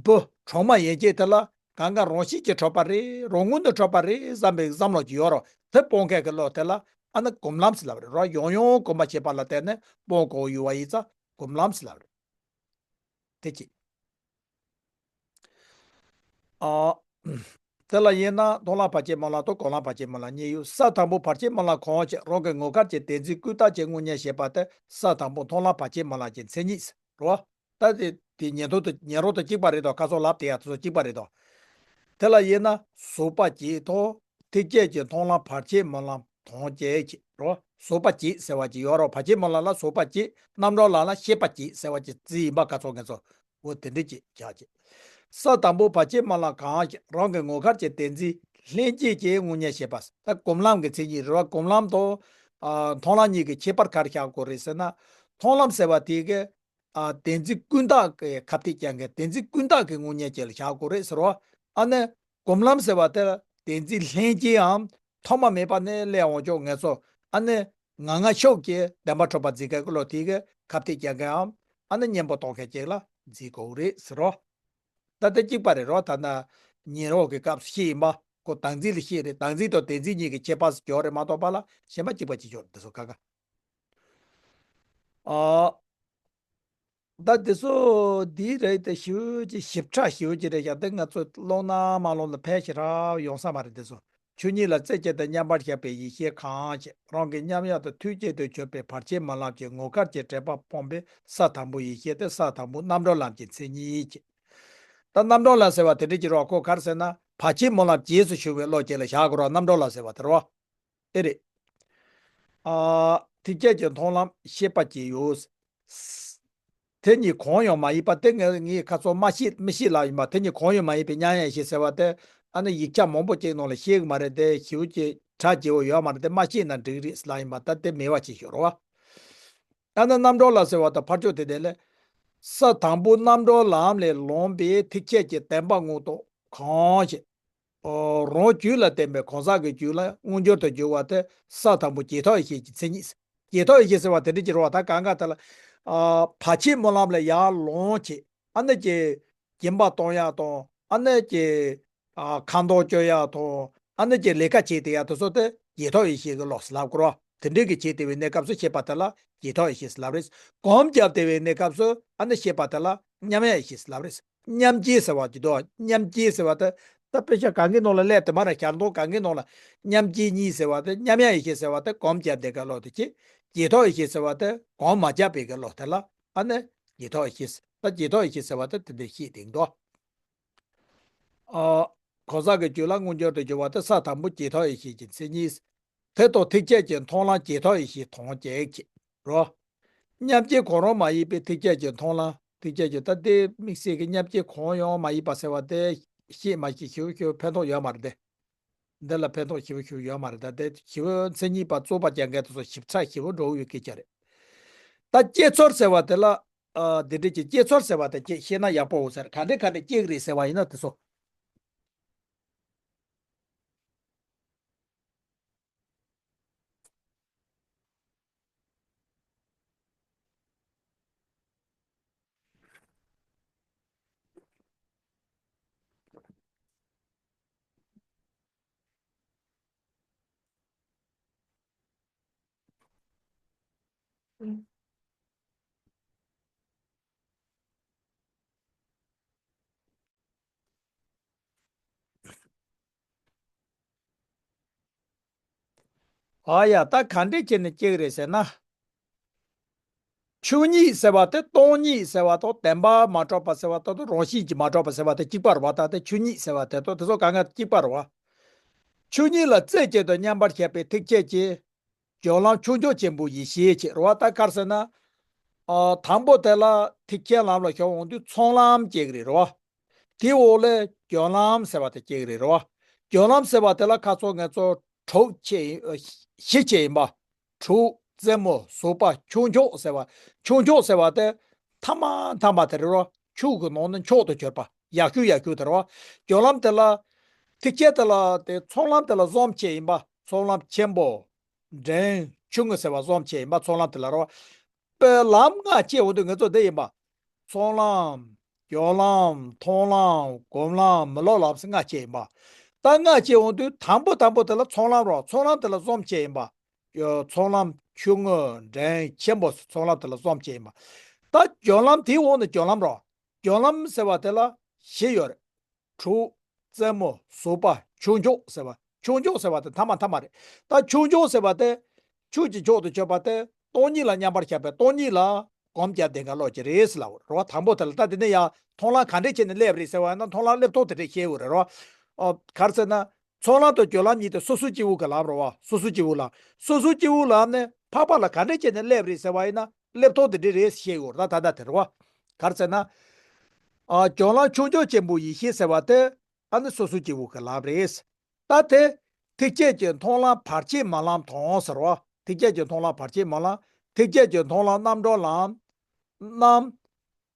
བུ་གྲོག་མ་ཡན་ཆད་དེ་ལ་གང་ག་རང་བཞིན་གྱིས་གྲུབ་པ་རེད། རང་ངོས་ནས་གྲུབ་པ་རེད་བསམ་པའི་བསམ་བློ་ཅིག་ཡོད་རེད། དེ་སྤོང་མཁན་གྱི་བློ་དེ་ལ་ཨ་ནི་སྒོམ་ལམ་ཟེར་ལབ་རེད་རོ། ཡང་ཡང་སྒོམ་པ་བྱེད་པ་ལ་བརྟེན་ནས་སྤོང་དགོས་ཡོད་པ་ཡིན་ཙང་སྒོམ་ལམ་ཟེར་ལབ་རེད། དེ་གཅིག་ཨ། དེ་ལ་དབྱེ་ན་མཐོང་ལམ་བར་ཆད་སྨོན་ལམ་དང་སྒོམ་ལམ་བར་ཆད་སྨོན་ལམ་གཉིས་ཡོད། ས་དང་པོ་བར་ཆད་སྨོན་ལམ་གང་ཞིག་རང་གི་ངོ་སྐལ་གྱི་བདེན་འཛིན་ཀུན་བཏགས་ཀྱི་དངོས་གཉེན་བྱེད་པ་དེ་ས་དང་པོ་མཐོང་ལམ་བར་ཆད་སྨོན་ལམ་གྱི་མཚན་ཉིད་རེད་བ། ད་དེ་དེ་ཉན་ཐོས་དང་ཉན་རང་དང་གཅིག་པ་རེད་དོ། ཁ་སང་ལབ་དེ་ཡ་དེ་ཚོ་གཅིག་པ་རེད་དོ། དེ་ལ་དབྱེ་ན་ཟུག་པ་བརྒྱད་དང་ཐེག་བརྒྱད་ཀྱི་མཐོང་ལམ་བར་ཆད་སྨོན་ལམ་དང་བཅས་ཀྱི་རོ། ཟུག་པ་བརྒྱད་ཟེར་བ་ཅིག་ཡོད་རོ། བར་ཆད་སྨོན་ལམ་ལ་ཟུག་པ་བརྒྱད། རྣམ་གྲོལ་ལམ་ལ་ཤེས་པ་བརྒྱད་ཟེར་བ་ཅིག་རྩིས་ཡིན་པ་ཁ་སང་ངེད་ཚོ་འོ་དེ་འདྲ་ཅིག་བཞག་ཅིག་ས་དང་པོ་བར་ཆད་སྨོན་ལམ་གང་ཞིག་རང་གི་ངོ་སྐལ་གྱི་བདེན་འཛིན་ལྷན་སྐྱེས་ཀྱི་དངོས་གཉེན་བྱེད་པ། ད་སྒོམ་ལམ་གྱི་མཚན་ཉིད་རེད་བ། སྒོམ་ལམ་དང་། ཨ། མཐོང་ལམ་གཉིས་ཀྱི་ཁྱད་པར་ག་རེ་བཞག་དགོས་རེད་ཟེར་ན། མཐོང་ལམ་ཟེར་བ་དེ་གི་ཨ། བདེན་འཛིན་ཀུན་བཏགས་ཀྱི་ཁ་གཏད་བཅག་མཁན་བདེན་འཛིན་ཀུན་བཏགས་ཀྱི་དངོས་གཉེན་ཅིག་ལ་བཞག་དགོས་རེད་ཟེར་བ། ཨ་ནི་སྒོམ་ལམ་ཟེར་བ་དེ་བདེན་འཛིན་ལྷན་སྐྱེས་འམ་ཐོག་མ་མེད་པ་ནས་སླེབས་འོང་ཆོག་ངེད་ཚོ། ཨ་ནི་ང་ང་ཕྱོགས་ཀྱི་བདེན་པར་གྲུབ་པ་འཛིན་མཁན་གྱི་བློ་དེ་གི་ཁ་གཏད་བཅག་མཁན་འམ་ཨ་ནི་གཉེན་པོ་གཏོང་མཁན་ཅིག་ལ་འཛིན་དགོས་རེད་ཟེར་རོ། ད་ལྟ་གཅིག་པ་རེད་རོ། ད་ལྟ་ཉན་རང་གི་སྐབས་སུ་ཤེས་ཡིན་པ། ཁོ་བདག་འཛིན་ལ་བཤད་རེད། བདག་འཛིན་དང་བདེན་འཛིན་གཉིས་ཀྱི་ཁྱད་པར་སུ་གྱུར་རེད་མ་གཏོགས་པ་ལ་གཞན་པ་གཅིག་པ་གཅིག་གྱུར་འདི་ཚོ་ཁ་ཁ། ཨ། ད་དེ་ཚོ་འདི་རེད་དེ་ཞེ་པོ་ཅིག་ཞིབ་ཕྲ་ཞེ་པོ་ཅིག་རེད་ཤག་དེ་ང་ཚོ་ཀློག་ན་མ་ཀློག་ན་ཕལ་ཆེར་རག་ཡོང་ས་མ་རེད། དེ་ཚོ་ཆོས་ཉིད་ལ་རྩེ་གཅིག་ཏུ་མཉམ་པར་བཞག་པའི་ཡེ་ཤེས་གང་ཞིག་རང་གི་མཉམ་གཞག་ཏུ་ཐུགས་བསྐྱེད་དུ་གྱུར་པའི་བར་ཆད་སྨོན་ལམ་གྱི་ངོ་སྐལ་གྱི་དྲེགས་པ་སྤངས་པའི་ས་དང་པོ་ཡེ་ཤེས་དེ་ས་དང་པོ་རྣམ་གྲོལ་ལམ་གྱི་མཚན་ཉིད་ཅེས། ད་རྣམ་གྲོལ་ལམ་ཟེར་བ་དེ་འདྲ་ཅིག་རེད་བ། ཁོ་ག་རེ་ཟེར་ན་བར་ཆད་སྨོན་ལམ་རྗེས་སུ་ཞུ་བའི་བློ་ཅན་ལ་བཞག་དགོས་རེད་བ། རྣམ་གྲོལ་ལམ་ཟེར་བ་དེ་རེད་བ། ཨེ་རེད། ཨ། ཐེག་ཆད་ཀྱི་མཐོང་ལམ་ཤེས་པ་ཅིག་ཡོད། དེ་ཉིད་གང་ཡང་མ་ཡིན་པ་དེ་ངས་ངས་ཁ་སང་མ་ཤེས་མི་ཤེས་ལབ་ཡིན་པ། དེ་ཉིད་གང་ཡང་མ་ཡིན་པའི་མཉམ་གཞག་ཡེ་ཤེས་ཟེར་བ་དེ་ཨ་ནི་ཡིག་ཆ་མང་པོ་ཅིག་ནང་ལ་ཤེས་གི་མ་རེད། དེ་ཞེ་པོ་ཅིག་གྲ་རྒྱས་པོ་ཡོད་མ་རེད། དེ་མ་ཤེས་ན་འགྲིག་རེད་ལབ་ཡིན་པ། ད་དེ་མེད་པ་ཅིག་ཤོར་བ། ཨ་ནི་རྣམ་གྲོལ་ལམ་ཟེར་བ་དང་ཕར་ཕྱོགས་དེ་དེ་ལས། ས་དང་པོ་རྣམ་གྲོལ་ལམ་ལས་ལངས་པའི་ཐེག་ཆད་ཀྱི་བདེན་པ་དངོས་རྟོགས་གང་ཞིག་ཨོ། རང་རྒྱུད་ལ་བརྟེན་པའི་གང་ཟག་གི་རྒྱུད་ལ་མངོན་གྱུར་དུ་གྱུར་པ་དེ་ས་དང་པོ་རྗེས་ཐོབ་ཡེ་ཤེས་ཀྱི་མཚན་ཉིད། རྗེས་ཐོབ་ཡེ་ཤེས་ཟེར་བ་དེ་འདྲ་ཅིག་རེད་བ། ད་གང་ག་དེ་ལ། ཨ། བར་ཆད་སྨོན་ལམ་ལས་ཡར་ལངས་བྱས། ཨ་ནི་ཀྱི་སྦྱིན་པ་གཏོང་ཡག་དང་། ཨ་ནི་ཀྱི། ཨ། ཁ་འདོན་བཅོ་ཡག་དང་། ཨ་ནི་ཀྱི་ལས་ཀ་བྱེད་བསྡད་ཡག་དེ་ཚོ་དེ་རྗེས་ཐོབ་ཡེ་ཤེས་ཀྱི་ལོགས་སུ་ལབ་དགོས་རེད་བ། དེ་འདྲའི་གི་བྱེད་བསྡད་པའི་གནས་སྐབས་སུ་ཤེས་པ་དེ་ལ་རྗེས་ཐོབ་ཡེ་ཤེས་ལབ་རེད། གོམས་བརྒྱབ་བསྡད་པའི་གནས་སྐབས་སུ་ཨ་ནི་ཤེས་པ་དེ་ལ་མཉམ་གཞག་ཡེ་ཤེས་ལབ་རེད། མཉམ་བརྗེ་ཟེར་བ་ཅིག་འདུག་མཉམ་བརྗེ་ཟེར་བ་དེ། ད་དཔེ་ཆ་གང་གི་ནང་ལ་སླེབས་དེ་མ་རེད། ཞལ་འདོན་གང་གི་ནང་ལ། མཉམ་བརྗེ་གཉིས་ཟེར་བ་དེ་མཉམ་གཞག་ཡེ་ཤེས་ཟེར་བ་དེ་གོམས་བརྒྱབ་བསྡད་ག་ལོག་དེ་ཅི། རྗེས་ཐོབ་ཡེ་ཤེས་ཟེར་བ་དེ་གོམས་མ་བརྒྱབ་པའི་ག་ལོག་དེ་ལ་ཨ་ནི་རྗེས་ཐོབ་ཡེ་ཤེས། ད་རྗེས་ཐོབ་ཡེ་ཤེས་ཟེར་བ་དེ་དེ་འདྲ་ཤེས་དེ་འདུག་ཨ། གང་ཟག་གི་རྒྱུད་ལ་མངོན་གྱུར་དུ་གྱུར་པ་དེ་ས་དང་པོ་རྗེས་ཐོབ་ཡེ་ཤེས་ཀྱི་མཚན་ཉིད། དེ་དང་ཐེག་ཆད་ཀྱི་མཐོང་ལམ་རྗེས་ཐོབ་ཡེ་ཤེས་དང་བཅས་ཀྱི་རོ། མཉམ་རྗེས་གང་རུང་མ་ཡིན་པའི་ཐེག་ཆད་ཀྱི་མཐོང་ལམ། ཐེག་ཆད་ཀྱི་ད་ལྟའི་དམིགས་བསལ་གྱི་མཉམ་རྗེས་གང་ཡང་མ་ཡིན་པ་ཟེར་བ་དེ་ཤེས་མ་ཤེས་ཞེ་པོ་ཞེ་པོ་ཕན་ཐོགས་ཡོད་མ་རེད་དེ། འདི་ལ་ཕན་ཐོགས་ཞེ་པོ་ཞེ་པོ་ཡོད་མ་རེད། ད་དེ་ཞེ་པོ་མཚན་ཉིད་པ་རྩོད་པ་རྒྱག་མཁན་དེ་ཚོ་ཞིབ་ཚགས་ཞེ་པོ་འགྲོ་གི་ཡོད་སྐད་ཆ་རེད། ད་དཔྱད་ཚོར་ཟེར་བ་དེ་ལ། ཨ། འདི་འདྲ་ཅིག་དཔྱད་ཚོར་ཟེར་བ་དེ་ཅིག་ཤེས་ན་ཡག་པོ་འོང་ཟེར། ག་འདྲས་ག་འདྲས་དཔྱད་གི་རེད་ཟེར་བ་ཡིན་ན་དེ་ཚོ། ཨ་ཡ། ད་ག་འདྲས་བྱས་ནས་སྐྱེ་གི་རེད་ཟེར་ན། ཆོས་ཉིད་ཟེར་བ་དེ་སྟོང་ཉིད་ཟེར་བ་དང་བདེན་པ་མ་གྲུབ་པ་ཟེར་བ་དང་རང་བཞིན་གྱིས་མ་གྲུབ་པ་ཟེར་བ་དེ་གཅིག་པ་རེད་བ། ད་དེ་ཆོས་ཉིད་ཟེར་བ་དེ་དང་དེ་ཚོ་གང་ག་གཅིག་པ་རེད་བ། ཆོས་ཉིད་ལ་རྩེ་གཅིག་ཏུ་མཉམ་པར་བཞག་པའི་ཐེག་ཆད་ཀྱི་སྦྱོར་ལམ་ཆོས་མཆོག་ཆེན་པོའི་ཡེ་ཤེས་ཀྱི་རེད་བ། ད་ག་རེ་ཟེར་ན། ཨ། དང་པོ་དེ་ལ་ཐེག་ཆེན་ལམ་ལ་ཞུགས་འོང་དུས་ཚོགས་ལམ་སྐྱེ་གི་རེད་རོ། དེའི་འོག་ལ་སྦྱོར་ལམ་ཟེར་བ་དེ་སྐྱེ་གི་རེད་རོ། སྦྱོར་ལམ་ཟེར་བ་དེ་ལ་ཁ་སང་ངས་ཚོ་དྲུག་ཕྱེ་ཡིན། ཨ། བཞི་ཕྱེ་ཡིན་པ། དྲུག་རྩེ་མོ། ཟུར་པ། ཆོས་མཆོག་ཟེར་བ། ཆོས་མཆོག་ཟེར་བ་དེ་ཐ་མ་ཐ་མ་དེ་རེད་རོ། ཆོས་ཀྱི་ནང་ནས་མཆོག་ཏུ་གྱུར་པ། ཡག་ཤོས་ཡག་ཤོས་དེ་རེད་རོ། སྦྱོར་ལམ་དེ་ལ། ཐེག་ཆེན་དེ་ལ་དེ་ཚོགས་ལམ་དེ་ལ་གསུམ་ཕྱེ་ཡིན་པ། ཚོགས་ལམ་ཆེན་པོ། འབྲིང་། ཆུང་ངུ་ཟེར་བ་གསུམ་ཕྱེ་ཡིན་པ། ཚོགས་ལམ་དེ་ལ་རོ། པའི་ལམ་ལྔ་སྐྱེ་འོང་དུས་ངེད་ཚོ་འདི་ཡིན་པ། ཚོགས་ལམ། སྦྱོར་ལམ། མཐོང་ལམ། སྒོམ་ལམ། མི་སློབ་ལམ་ཟེར་ལྔ་སྐྱེ་ཡིན་པ། ད་ལྔ་སྐྱེ་འོང་དུས་དང་པོ་དང་པོ་དེ་ལ་ཚོགས་ལམ་རོ། ཚོགས་ལམ་དེ་ལ་གསུམ་སྐྱེ་ཡིན་པ། ཚོགས་ལམ་ཆུང་ངུ། འབྲིང་། ཆེན་པོ་ཟེར་ཚོགས་ལམ་དེ་ལ་གསུམ་སྐྱེ་ཡིན་པ། ད་སྦྱོར་ལམ་དེའི་འོག་ནས་སྦྱོར་ལམ་རོ། སྦྱོར་ལམ་ཟེར་བ་དེ་ལ་བཞི་ཡོད་རེད། དྲུག་རྩེ་མོ། ཟུར་པ། ཆོས་མཆོག་ཟེར་བ། ཆོས་མཆོག་ཟེར་བ་དེ་ཐ་མ་ཐ་མ་རེད། ད་ཆོས་མཆོག་ཟེར་བ་དེ། ཆོས་ཀྱི་མཆོག་ཏུ་གྱུར་པ་དེ་སྟོང་ཉིད་ལ་མཉམ་པར་བཞག་པའི་སྟོང་ཉིད་ལ་གོམས་བརྒྱབ་བསྡད་མཁན་ལོག་ཅིག་རེད་ཟེར་ལབ་རེད་བ། དང་པོ་དེ་ལ་ད་དེ་ནས་ཡང་མཐོང་ལམ་ག་འདྲས་བྱས་ནས་སླེབས་རེད་ཟེར་བ་ཡིན་ན་མཐོང་ལམ་སླེབས་ཐོག་དེ་འདྲས་ཤེས་དགོས་རེད་བ། ཨོ། ག་རེ་ཟེར་ན། ཚོགས་ལམ་དང་སྦྱོར་ལམ་གཉིས་དེ་སོ་སོ་སྐྱེ་བོ་གི་ལམ་རེད་བ། སོ་སོ་སྐྱེ་བོ་ལམ། སོ་སོ་སྐྱེ་བོ་ལམ་ནས་འཕགས་པ་ལ་ག་འདྲས་བྱས་ནས་སླེབས་རེད་ཟེར་བ་ཡིན་ན་སླེབས་ཐོག་དེ་འདྲས་རེད་ཤེས་དགོས་རེད། ད་ད་ལྟ་དེ་རེད་བ། ག་རེ་ཟེར་ན། ཨ། སྦྱོར་ལམ་ཆོས་མཆོག་ཆེན་པོ་ཡེ་ཤེས་ཟེར་བ་དེ། ཨ་ནི་སོ་སོ་སྐྱེ་བོ་གི་ལམ་རེད། ད་དེ། ཐེག་ཆད་ཀྱི་མཐོང་ལམ་བར་ཆད་སྨོན་ལམ་དང་ཟེར་བ། ཐེག་ཆད་ཀྱི་མཐོང་ལམ་བར་ཆད་སྨོན་ལམ། ཐེག་ཆད་ཀྱི་མཐོང་ལམ་རྣམ་གྲོལ་ལམ། རྣམ།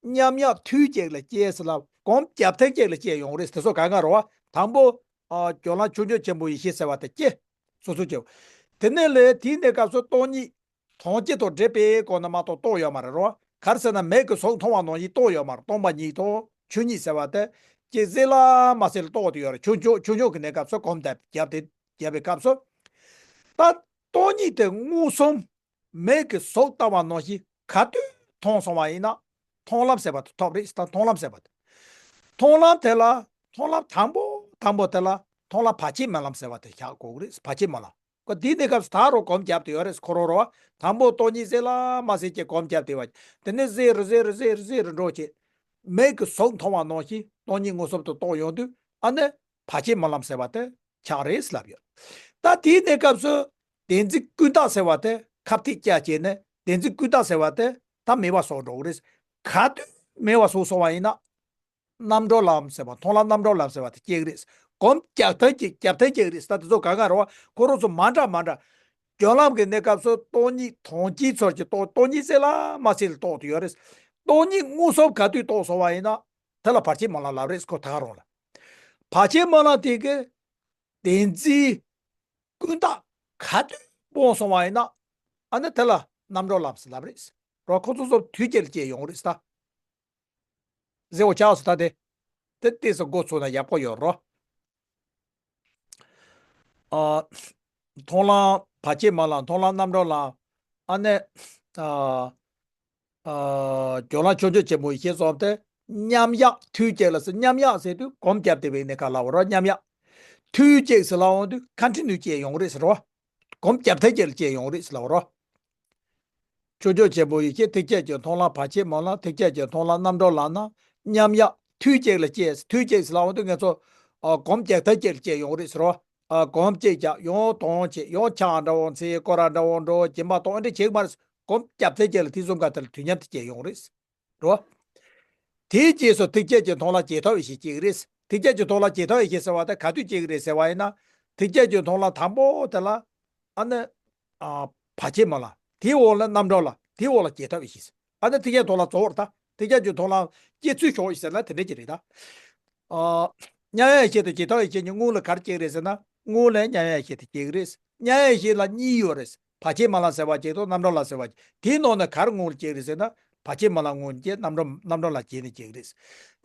མཉམ་གཞག་དུས་གཅིག་ལ་སྐྱེ་ཟེར་ལ་གོམས་བརྒྱབ་ཐེངས་གཅིག་ལ་སྐྱེ་ཡོང་རེད། དེ་ཚོ་གང་ག་རེད་བ། དང་པོ། ཨ། སྦྱོར་ལམ་ཆོས་མཆོག་ཆེན་པོ་ཡེ་ཤེས་ཟེར་བ་དེ་སྐྱེ། སོ་སོ་སྐྱེ་བོ། དེ་ནས་ལས་དེའི་གནས་སྐབས་སུ་སྟོང་ཉིད། མཐོང་བྱེད་དང་འབྲེལ་པའི་སྒོ་ནས་མ་གཏོགས་རྟོགས་ཡོད་མ་རེད་རོ། ག་རེ་ཟེར་ན་མིག་གིས་གཟུགས་མཐོང་བ་ནང་བཞིན་རྟོགས་ཡོད་མ་རེད། སྟོང་པ་ཉིད་དང་ཆོས་ཉིད་ཟེར་བ་དེ་ ཅིག་གཟེར་ལ་མ་གཟེར་ལ་གཏོགས་ཏེ་ཡོད་རེད། ཆུང་ཆུང་ཆུང་ཆུང་གི་གནས་སྐབས་སུ་གོམས་བརྒྱབ་བརྒྱབ་དེ་བརྒྱབ་པའི་སྐབས་སུ། ད་སྟོང་ཉིད་དེ་མངོན་སུམ་མིག་གིས་གཟུགས་ལྟ་བ་ནང་བཞིན་ག་དུས་མཐོང་སོང་བ་ཡིན་ན། མཐོང་ལམ་ཟེར་བ་དེ་ཐོབ་རེད། ད་མཐོང་ལམ་ཟེར་བ་དེ། མཐོང་ལམ་དེ་ལ། མཐོང་ལམ་དང་པོ་དང་པོ་དེ་ལ་མཐོང་ལམ་བར་ཆད་སྨོན་ལམ་ཟེར་བ་དེ་བཞག་དགོས་ཀྱི་རེད། བར་ཆད་སྨོན་ལམ། ཁོ་དེའི་གནས་སྐབས་སུ་ད་རུང་གོམས་བརྒྱབ་བསྡད་ཡོད་རེད། ཁོ་རང་རང་བ། དང་པོ་སྟོང་ཉིད་གཟེར་ལ་མ་གཟེར་གྱི་གོམས་བརྒྱབ་བསྡད་པ། དེ་ནས་གཟེར་རུ་གཟེར་རུ་གཟེར་རུ་གཟེར་རུ་འགྲོ་བྱེད། མིག་གིས་གཟུགས་མཐོང་བ་ནང་བཞིན་སྟོང་ཉིད་མངོན་སུམ་དུ་རྟོགས་ཡོང་དུས། ཨ་ནི་བར་ཆད་སྨོན་ལམ་ཟེར་བ་དེ་ཆགས་རེད་ལབ་ཡོད། ད་དེའི་གནས་སྐབས་སུ་བདེན་འཛིན་ཀུན་བརྟགས་ཟེར་བ་དེ་ཁ་གཏད་བཅག་བྱས་ནས། བདེན་འཛིན་ཀུན་བརྟགས་ཟེར་བ་དེ་ད་མེད་པ་བཟོ་འགྲོ་གི་རེད། ག་དུས་མེད་པ་བཟོ་སོང་བ་ཡིན་ན། རྣམ་གྲོལ་ལམ་ཟེར་བ། མཐོང་ལམ་རྣམ་གྲོལ་ལམ་ཟེར་བ་དེ་སྐྱེ་གི་རེད། གོམས་རྒྱག་ཐེངས་གཅིག་རྒྱབ་ཐེངས་སྐྱེ་གི་རེད། ད་དེ་ཚོ་གང་ག་རེད་བ། ཁོ་རང་ཚོ་མ་འདྲ་མ་འདྲ། སྦྱོར་ལམ་གྱི་གནས་སྐབས་སུ་སྟོང་ཉིད་དོན་སྤྱིའི་ཚུལ་གྱིས་རྟོགས། སྟོང་ཉིད་གཟེར་ལ་མ་གཟེར་ལ་རྟོགས་བསྡད་ཡོད་རེད། སྟོང་ཉིད་མངོན་སུམ་ག་དུས་རྟོགས་སོང་བ་ཡིན་ན། དེ་ལ་བར་ཆད་སྨོན་ལམ་ལབ་རེད། ཁོ་ད་རུང་ལ། བར་ཆད་སྨོན་ལམ་དེ་གི་བདེན་འཛིན་ཀུན་བརྟགས་ག་དུས་སྤངས་སོང་བ་ཡིན་ན། ཨ་ནི་དེ་ལ་རྣམ་གྲོལ་ལམ་ཟེར་ལབ་རེད། རོ། ཁོ་ཚོ་ཚོ་དུས་གཅིག་ལ་སྐྱེ་ཡོང་རེད་ད། གཟེར་བོ་ཆགས་སོང་ད་དེ། དེ་ཏོག་ཙམ་འགོ་ཚུགས་ན་ཡག་པོ་ཡོད་རོ། ཨ། མཐོང་ལམ་བར་ཆད་སྨོན་ལམ། མཐོང་ལམ་རྣམ་གྲོལ་ལམ། ཨ་ནི། ཨ། ཨ། སྦྱོར་ལམ་ཕྱོགས་ཆོས་ཆེན་པོའི་ཡེ་ཤེས་སོགས་དེ། མཉམ་གཞག་དུས་གཅིག་ལ་ཟེར། མཉམ་གཞག་ཟེར་དུས་གོམས་བརྒྱབ་བསྡད་པའི་གནས་སྐབས་ལབ་རོ། མཉམ་གཞག་དུས་གཅིག་ཟེར་ལབ་ཡོང་དུས་ཁ་འཕྲིན་ནུས་སྐྱེ་ཡོང་རེད་ཟེར་རོ། གོམས་རྒྱབ་ཐེངས་གཅིག་ལ་སྐྱེ་ཡོང་རེད་ཟེར་ལབ་རོ། ཕྱོགས་ཆོས་ཆེན་པོའི་ཡེ་ཤེས། ཐེངས་གཅིག་གི་མཐོང་ལམ་བར་ཆད་སྨོན་ལམ། ཐེངས་གཅིག་གི་མཐོང་ལམ་རྣམ་གྲོལ་ལམ་ན། མཉམ་གཞག་དུས་གཅིག་ལ་སྐྱེ། དུས་གཅིག་ཟེར་ལབ་ཡོང་དུས་ང་ཚོ། ཨ། གོམས་རྒྱག་ཐེངས་གཅིག་ལ་སྐྱེ་ཡོང་རེད་ཟེར་རོ། ཨ། གོམས་གཅིག་རྒྱག་ཡོང་། དོན་བྱེད་ཡོང་། ཆགས་འདྲ་བོ་འཚལ། སྐོར་ར་འདྲ་བོ་འགྲོ། སྦྱིན་པ་གཏོང་། འདི་འདྲ་བྱེད་ཀྱི་མ་རེད། གོམས་རྒྱབ་ཐེངས་གཅིག་ལ་དེ་གསུམ་ཀ་དེ་ལ་དུས་མཉམ་དུ་སྐྱེ་ཡོང་རེད། རོ། དེའི་རྗེས་སུ་ཐེངས་གཅིག་གི་མཐོང་ལམ་བརྗེད་ཐབས་ཡེ་ཤེས་སྐྱེ་གི་རེད། ཐེངས་གཅིག་གི་མཐོང་ལམ་བརྗེད་ཐབས་ཡེ་ཤེས་ཟེར་བ་དེ་ག་དུས་སྐྱེ་གི་རེད་ཟེར་བ་ཡིན་ན། ཐེངས་གཅིག་གི་མཐོང་ལམ་དང་པོ་དེ་ལ། ཨ་ནི། ཨ། བར་ཆད་སྨོན་ལམ། དེའི་འོག་ལ་རྣམ་གྲོལ་ལམ། དེའི་འོག་ལ་བརྗེད་ཐབས་ཡེ་ཤེས། ཨ་ནི་ཐེངས་གཅིག་མཐོང་ལམ་རྫོགས་རེད་ད། ཐེངས་གཅིག་གི་མཐོང་ལམ་སྐྱེ་ཚུལ་ཞོག་ཡིན་ཟེར་ན་དེ་འདྲ་ཅིག་རེད་ད། ཨ། མཉམ་གཞག་ཡེ་ཤེས་དང་བརྗེད་ཐབས་ཡེ་ཤེས་གཉིས་སྔོན་ལ་ག་རེ་སྐྱེ་གི་རེད་ཟེར་ན། སྔོན་ལ་མཉམ་གཞག་ཡེ་ཤེས་དེ་སྐྱེ་གི་རེད། མཉམ་གཞག་ཡེ་ཤེས་ལ་གཉིས་ཡོད་རེད། བར་ཆད་སྨོན་ལམ་ཟེར་བ་གཅིག་དང་རྣམ་གྲོལ་ལམ་ཟེར་བ་གཅིག། དེའི་ནང་ནས་ག་རེ་སྔོན་ལ་སྐྱེ་གི་རེད་ཟེར་ན། བར་ཆད་སྨོན་ལམ་སྔོན་སྐྱེ། རྣམ་གྲོལ། རྣམ་གྲོལ་ལམ་རྗེས་ནས་སྐྱེ་གི་རེད།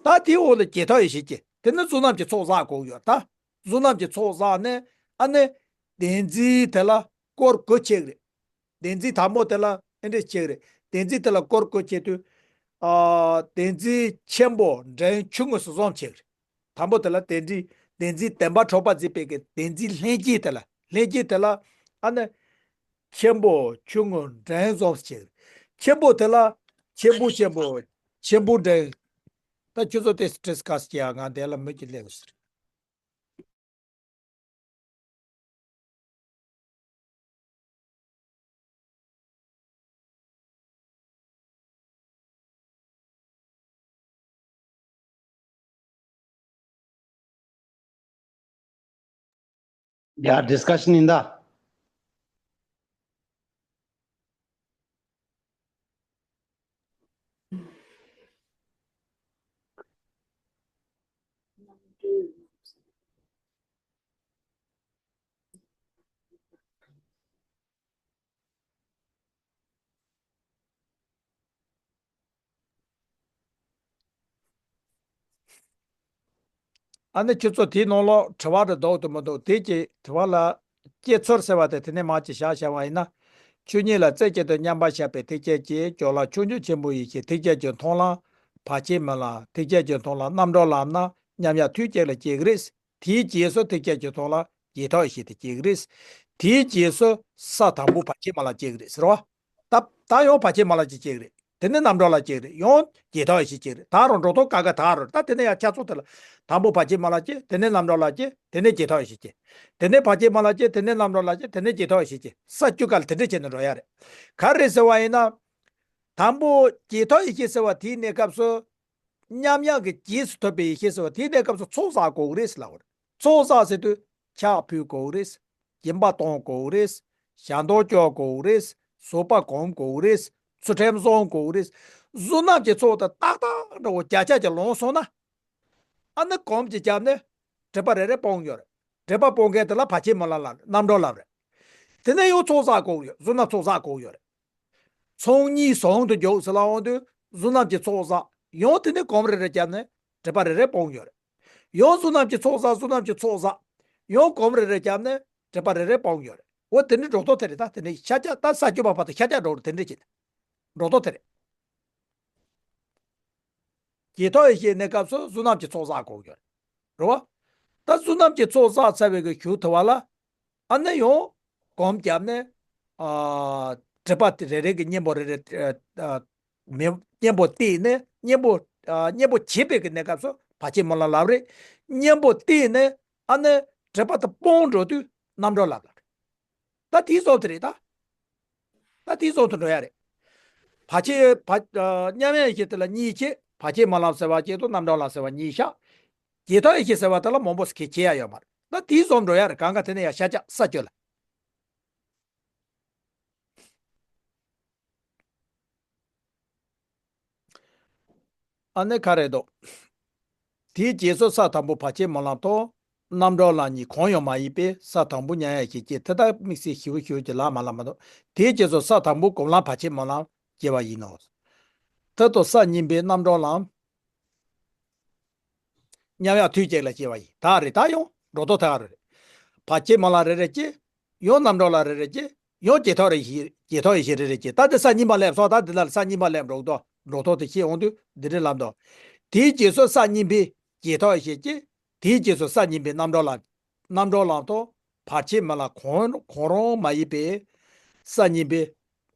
ད་དེའི་འོག་ལ་བརྗེད་ཐབས་ཡེ་ཤེས་སྐྱེ། དེ་ནི་གཟུགས་རྣམས་ཀྱི་ཚོགས་བསགས་དགོས་ཡོད་ད། གཟུགས་རྣམས་ཀྱི་ཚོགས་བསགས་ནས། ཨ་ནི། བདེན་འཛིན་དེ་ལ་སྐོར་དགུ་སྐྱེ་གི་རེད། བདེན་འཛིན་དང་པོ་དེ་ལ་ཨེ་འདྲ་སྐྱེ་གི་རེད། བདེན་འཛིན་དེ་ལ་སྐོར་དགུ་སྐྱེ་དུས། ཨ། བདེན་འཛིན་ཆེན་པོ་འབྲིང་ཆུང་ངུ་སོ་གསུམ་སྐྱེ་གི་རེད། དང་པོ་དེ་ལ་བདེན་འཛིན། བདེན་འཛིན་བདེན་པ་གྲུབ་པ་འཛིན་པའི་གི་བདེན་འཛིན་ལྷན་སྐྱེས་དེ་ལ། ལྷན་སྐྱེས་དེ་ལ། ཨ་ནི། ཆེན་པོ་ཆུང་ངུ་འབྲིང་གསུམ་སྐྱེ་གི་རེད། ཆེན་པོ་དེ་ལ། ཆེན་པོ་ཆེན་པོ། ཆེན་པོ་འབྲིང་། ད་ཁྱོད་ཚོ་དེ་སི་ཊེ་རེ་སི་ག་སྐྱེ་ཡ། ང་དེ་ལ་མི་གཅིག་སླེབས་ཟེར། ཡ། ཌི་སི་ཀ་ཤན་ཡིན་ད། ཨ་ནི་ཁྱོད་ཚོ་དེའི་ནང་ལོགས་དྲི་བ་རེ་འདུག་དང་མི་འདུག་དེ་གི་དྲི་བ་ལ་སྐྱེ་ཚུལ་ཟེར་བ་དེ་དེ་ནས་མར་ཅིག་བཞག་བཞག་པ་ཡིན་ན། ཆོས་ཉིད་ལ་རྩེ་གཅིག་ཏུ་མཉམ་པར་བཞག་པའི་ཐེག་ཆེན་གྱི་སྦྱོར་ལམ་ཕྱོགས་བཅུའི་ཆེན་པོའི་ཡེ་ཤེས། ཐེག་ཆེན་གྱི་མཐོང་ལམ་བར་ཆད་སྨོན་ལམ། ཐེག་ཆེན་གྱི་མཐོང་ལམ་རྣམ་གྲོལ་ལམ་ན་མཉམ་གཞག་དུས་གཅིག་ལ་སྐྱེ་གི་རེད། དེའི་རྗེས་སུ་ཐེག་ཆེན་གྱི་མཐོང་ལམ་བརྗེད་ཐབས་ཡེ་ཤེས་དེ་སྐྱེ་གི་རེད། དེའི་རྗེས་སུ་ས་དང་པོ་བར་ཆད་སྨོན་ལམ་སྐྱེ་གི་རེད་ཟེར་བ། ད་ད་ཡང་བར་ཆད་སྨོན་ལམ་ཅིག་སྐྱེ་གི་རེད། དེ་ནས་རྣམ་གྲོལ་ལམ་སྐྱེ་གི་རེད། ཡང་བརྗེད་ཐབས་ཡེ་ཤེས་སྐྱེ་གི་རེད། ད་རུང་འགྲོ་སྟངས་ཀ་ཀ་ད་རུང་རེད། ད་དེ་ནས་ཡང་ཆ་ཚང་དེ་ལ། དང་པོ་བར་ཆད་སྨོན་ལམ་སྐྱེ། དེ་ནས་རྣམ་གྲོལ་ལམ་སྐྱེ། དེ་ནས་བརྗེད་ཐབས་ཡེ་ཤེས་སྐྱེ། དེ་ནས་བར་ཆད་སྨོན་ལམ་སྐྱེ། དེ་ནས་རྣམ་གྲོལ་ལམ་སྐྱེ། དེ་ནས་བརྗེད་ཐབས་ཡེ་ཤེས་སྐྱེ། ས་བཅུ་ཀ་ལ་དེ་འདྲ་བྱས་ནས་འགྲོ་ཡ་རེད། ག་རེ་ཟེར་བ་ཡིན་ན། དང་པོ་བརྗེད་ཐབས་ཡེ་ཤེས་ཟེར་བ་དེའི་གནས་སྐབས་སུ། མཉམ་གཞག་གི་རྗེས་སུ་ཐོབ་པའི་ཡེ་ཤེས་ཟེར་བ་དེའི་གནས་སྐབས་སུ་ཚོགས་བསགས་དགོས་ཀྱི་རེད་ཟེར་ལབ་པ་རེད། ཚོགས་བསགས་ཟེར་དུས་ཕྱག་ཕུལ་དགོས་ཀྱི་རེད། སྦྱིན་པ་གཏོང་དགོས་ཀྱི་རེད། ཞལ་འདོན་སྐྱོར་དགོས་ཀྱི་རེད། བཟོད་པ་སྒོམ་དགོས་ཀྱི་རེད། ཚུལ་ཁྲིམས་བསྲུང་དགོས་ཀྱི་རེད། གཟུགས་རྣམས་ཀྱི་ཚོགས་དེ་ཏག་ཏག་འདྲ་བོ་བརྒྱ་ཆ་བརྒྱ་ལོངས་སོང་ན། ཨ་ནི་གོམས་ཅིག་བརྒྱབ་ནས་སྒྲིབ་པ་རེ་རེ་སྤོང་ཡོད་རེད། སྒྲིབ་པ་སྤོང་མཁན་དེ་ལ་བར་ཆད་སྨོན་ལམ་ལབ་རེད། རྣམ་གྲོལ་ལབ་རེད། དེ་ནས་ཡང་ཚོགས་བསགས་དགོས་ཡོད། གཟུགས་རྣམས་ཚོགས་བསགས་དགོས་ཡོད་རེད། ཚོགས་གཉིས་ཟུང་དུ་འཇུག་ཟེར་ལབ་འོང་དུས་གཟུགས་རྣམས་ཀྱི་ཚོགས་བསགས། ཡང་དེ་ནས་གོམས་རེ་རེ་བརྒྱབ་ནས་སྒྲིབ་པ་རེ་རེ་སྤོང་ཡོད་རེད། ཡང་གཟུགས་རྣམས་ཀྱི་ཚོགས་བསགས། གཟུགས་རྣམས་ཀྱི་ཚོགས་བསགས། ཡང་གོམས་རེ་རེ་བརྒྱབ་ནས་སྒྲིབ་པ་རེ་རེ་སྤོང་ཡོད་རེད། འོ་དེ་འདྲའི་འགྲོ་སྟངས་དེ་རེད། ད་དེ་འདྲའི་ཤར་རྒྱག་ད་ས་བཅུ་པ་བར་དུ་ཤར་རྒྱག་འགྲོ་རེད། དེ་འདྲའི་བྱེད་འགྲོ་སྟངས་དེ་རེད། ཇེ་ཐག་ཡེ་ཤེས་གནས་སྐབས་སུ་གཟུགས་རྣམས་ཀྱི་ཚོགས་བསགས་དགོས་ཀྱི་རེད། རེད་བ། ད་གཟུགས་རྣམས་ཀྱི་ཚོགས་བསགས་ཚར་བའི་གི་གཞུག་ཐུབ་པ་ལ། ཨ་ནི་ཡང་གོམས་བརྒྱབ་ནས། ཨ། སྒྲིབ་པ་དེ་རེ་རེ་གི་གཉེན་པོ་རེ་རེ། ཨ། ཨ། མེ་གཉེན་པོ་བཏེགས་ནས་གཉེན་པོ། ཨ། གཉེན་པོ་བྱེད་པའི་གི་གནས་སྐབས་སུ་བར་ཆད་སྨོན་ལམ་ལབ་རེད། གཉེན་པོ་བཏེགས་ནས་ཨ་ནི་སྒྲིབ་པ་དེ་སྤོང་འགྲོ་དུས་རྣམ་གྲོལ་ལམ་ལབ་རེད། ད་དེའི་བཟོ་དེ་རེད་ད། ད་དེའི་བཟོ་དུ་འགྲོ་ཡ་རེད། བར་ཆད་བར། ཨ། མཉམ་ཡེ་ཤེས་དེ་ལ་གཉིས་ཕྱེ། བར་ཆད་སྨོན་ལམ་ཟེར་བ་གཅིག་དང་རྣམ་གྲོལ་ལམ་ཟེར་བ་གཉིས་བཞག་ཇེ་ཐག་ཡེ་ཤེས་ཟེར་བ་དེ་ལ་མང་པོ་ཟེར་གྱི་ཁྱད་ཡ་ཡོད་མ་རེད། ད་དེའི་བཟོ་འགྲོ་ཡ་རེད། གང་ག་དེ་ནས་ཡ་ཤར་རྒྱག་ས་བཅུ་ལ། ཨ་ནི་ག་རེ་འདུག་དེའི་རྗེས་སུ་ས་དང་པོ་བར་ཆད་སྨོན་ལམ་དང་རྣམ་གྲོལ་ལམ་གཉིས་གང་ཡང་མ་ཡིན་པས་ས་དང་པོ་མཉམ་ཡེ་ཤེས་སྐྱེ། དེ་ལྟར་དམིགས་བསལ་ཞིབ་ཞིབ་ཀྱི་ལམ་མ་ལམ་མ་གཏོགས། དེའི་རྗེས་སུ་ས་དང་པོ་སྒོམ་ལམ་བར་ཆད་སྨོན་ལམ་སྐྱེ་བ་ཡིན་ནོ། དེ་དང་ས་གཉིས་པའི་རྣམ་གྲོལ་ལམ་མཉམ་ཡང་དུས་གཅིག་ལ་སྐྱེ་བ་ཡིན། ད་རེད། ད་ཡང་འགྲོ་ལྡོག་ཐད་ཀར་རེད། བར་ཆད་སྨོན་ལམ་རེ་རེ་སྐྱེ། ཡང་རྣམ་གྲོལ་ལམ་རེ་རེ་སྐྱེ། ཡང་ཇེ་ཐག་རེ་ཞིག་ཇེ་ཐག་ཡེ་ཤེས་རེ་རེ་སྐྱེ། ད་དེ་ས་གཉིས་པ་སླེབས་སོང་། ད་འདི་ལ་ས་གཉིས་པ་སླེབས་འགྲོ་ལྡོག་འགྲོ་ལྡོག་དེ་ཤེས་འོང་དུས་འདི་འདྲའི་ལམ་དུ། དེའི་རྗེས་སུ་ས་གཉིས་པའི་ཇེ་ཐག་ཡེ་ཤེས་སྐྱེ། དེའི་རྗེས་སུ་ས་གཉིས་པའི་རྣམ་གྲོལ་ལམ། རྣམ་གྲོལ་ལམ་དུ་བར་ཆད་སྨོན་ལམ་གང་གང་རུང་མ་ཡིན་པའི་ས་གཉིས་པའི་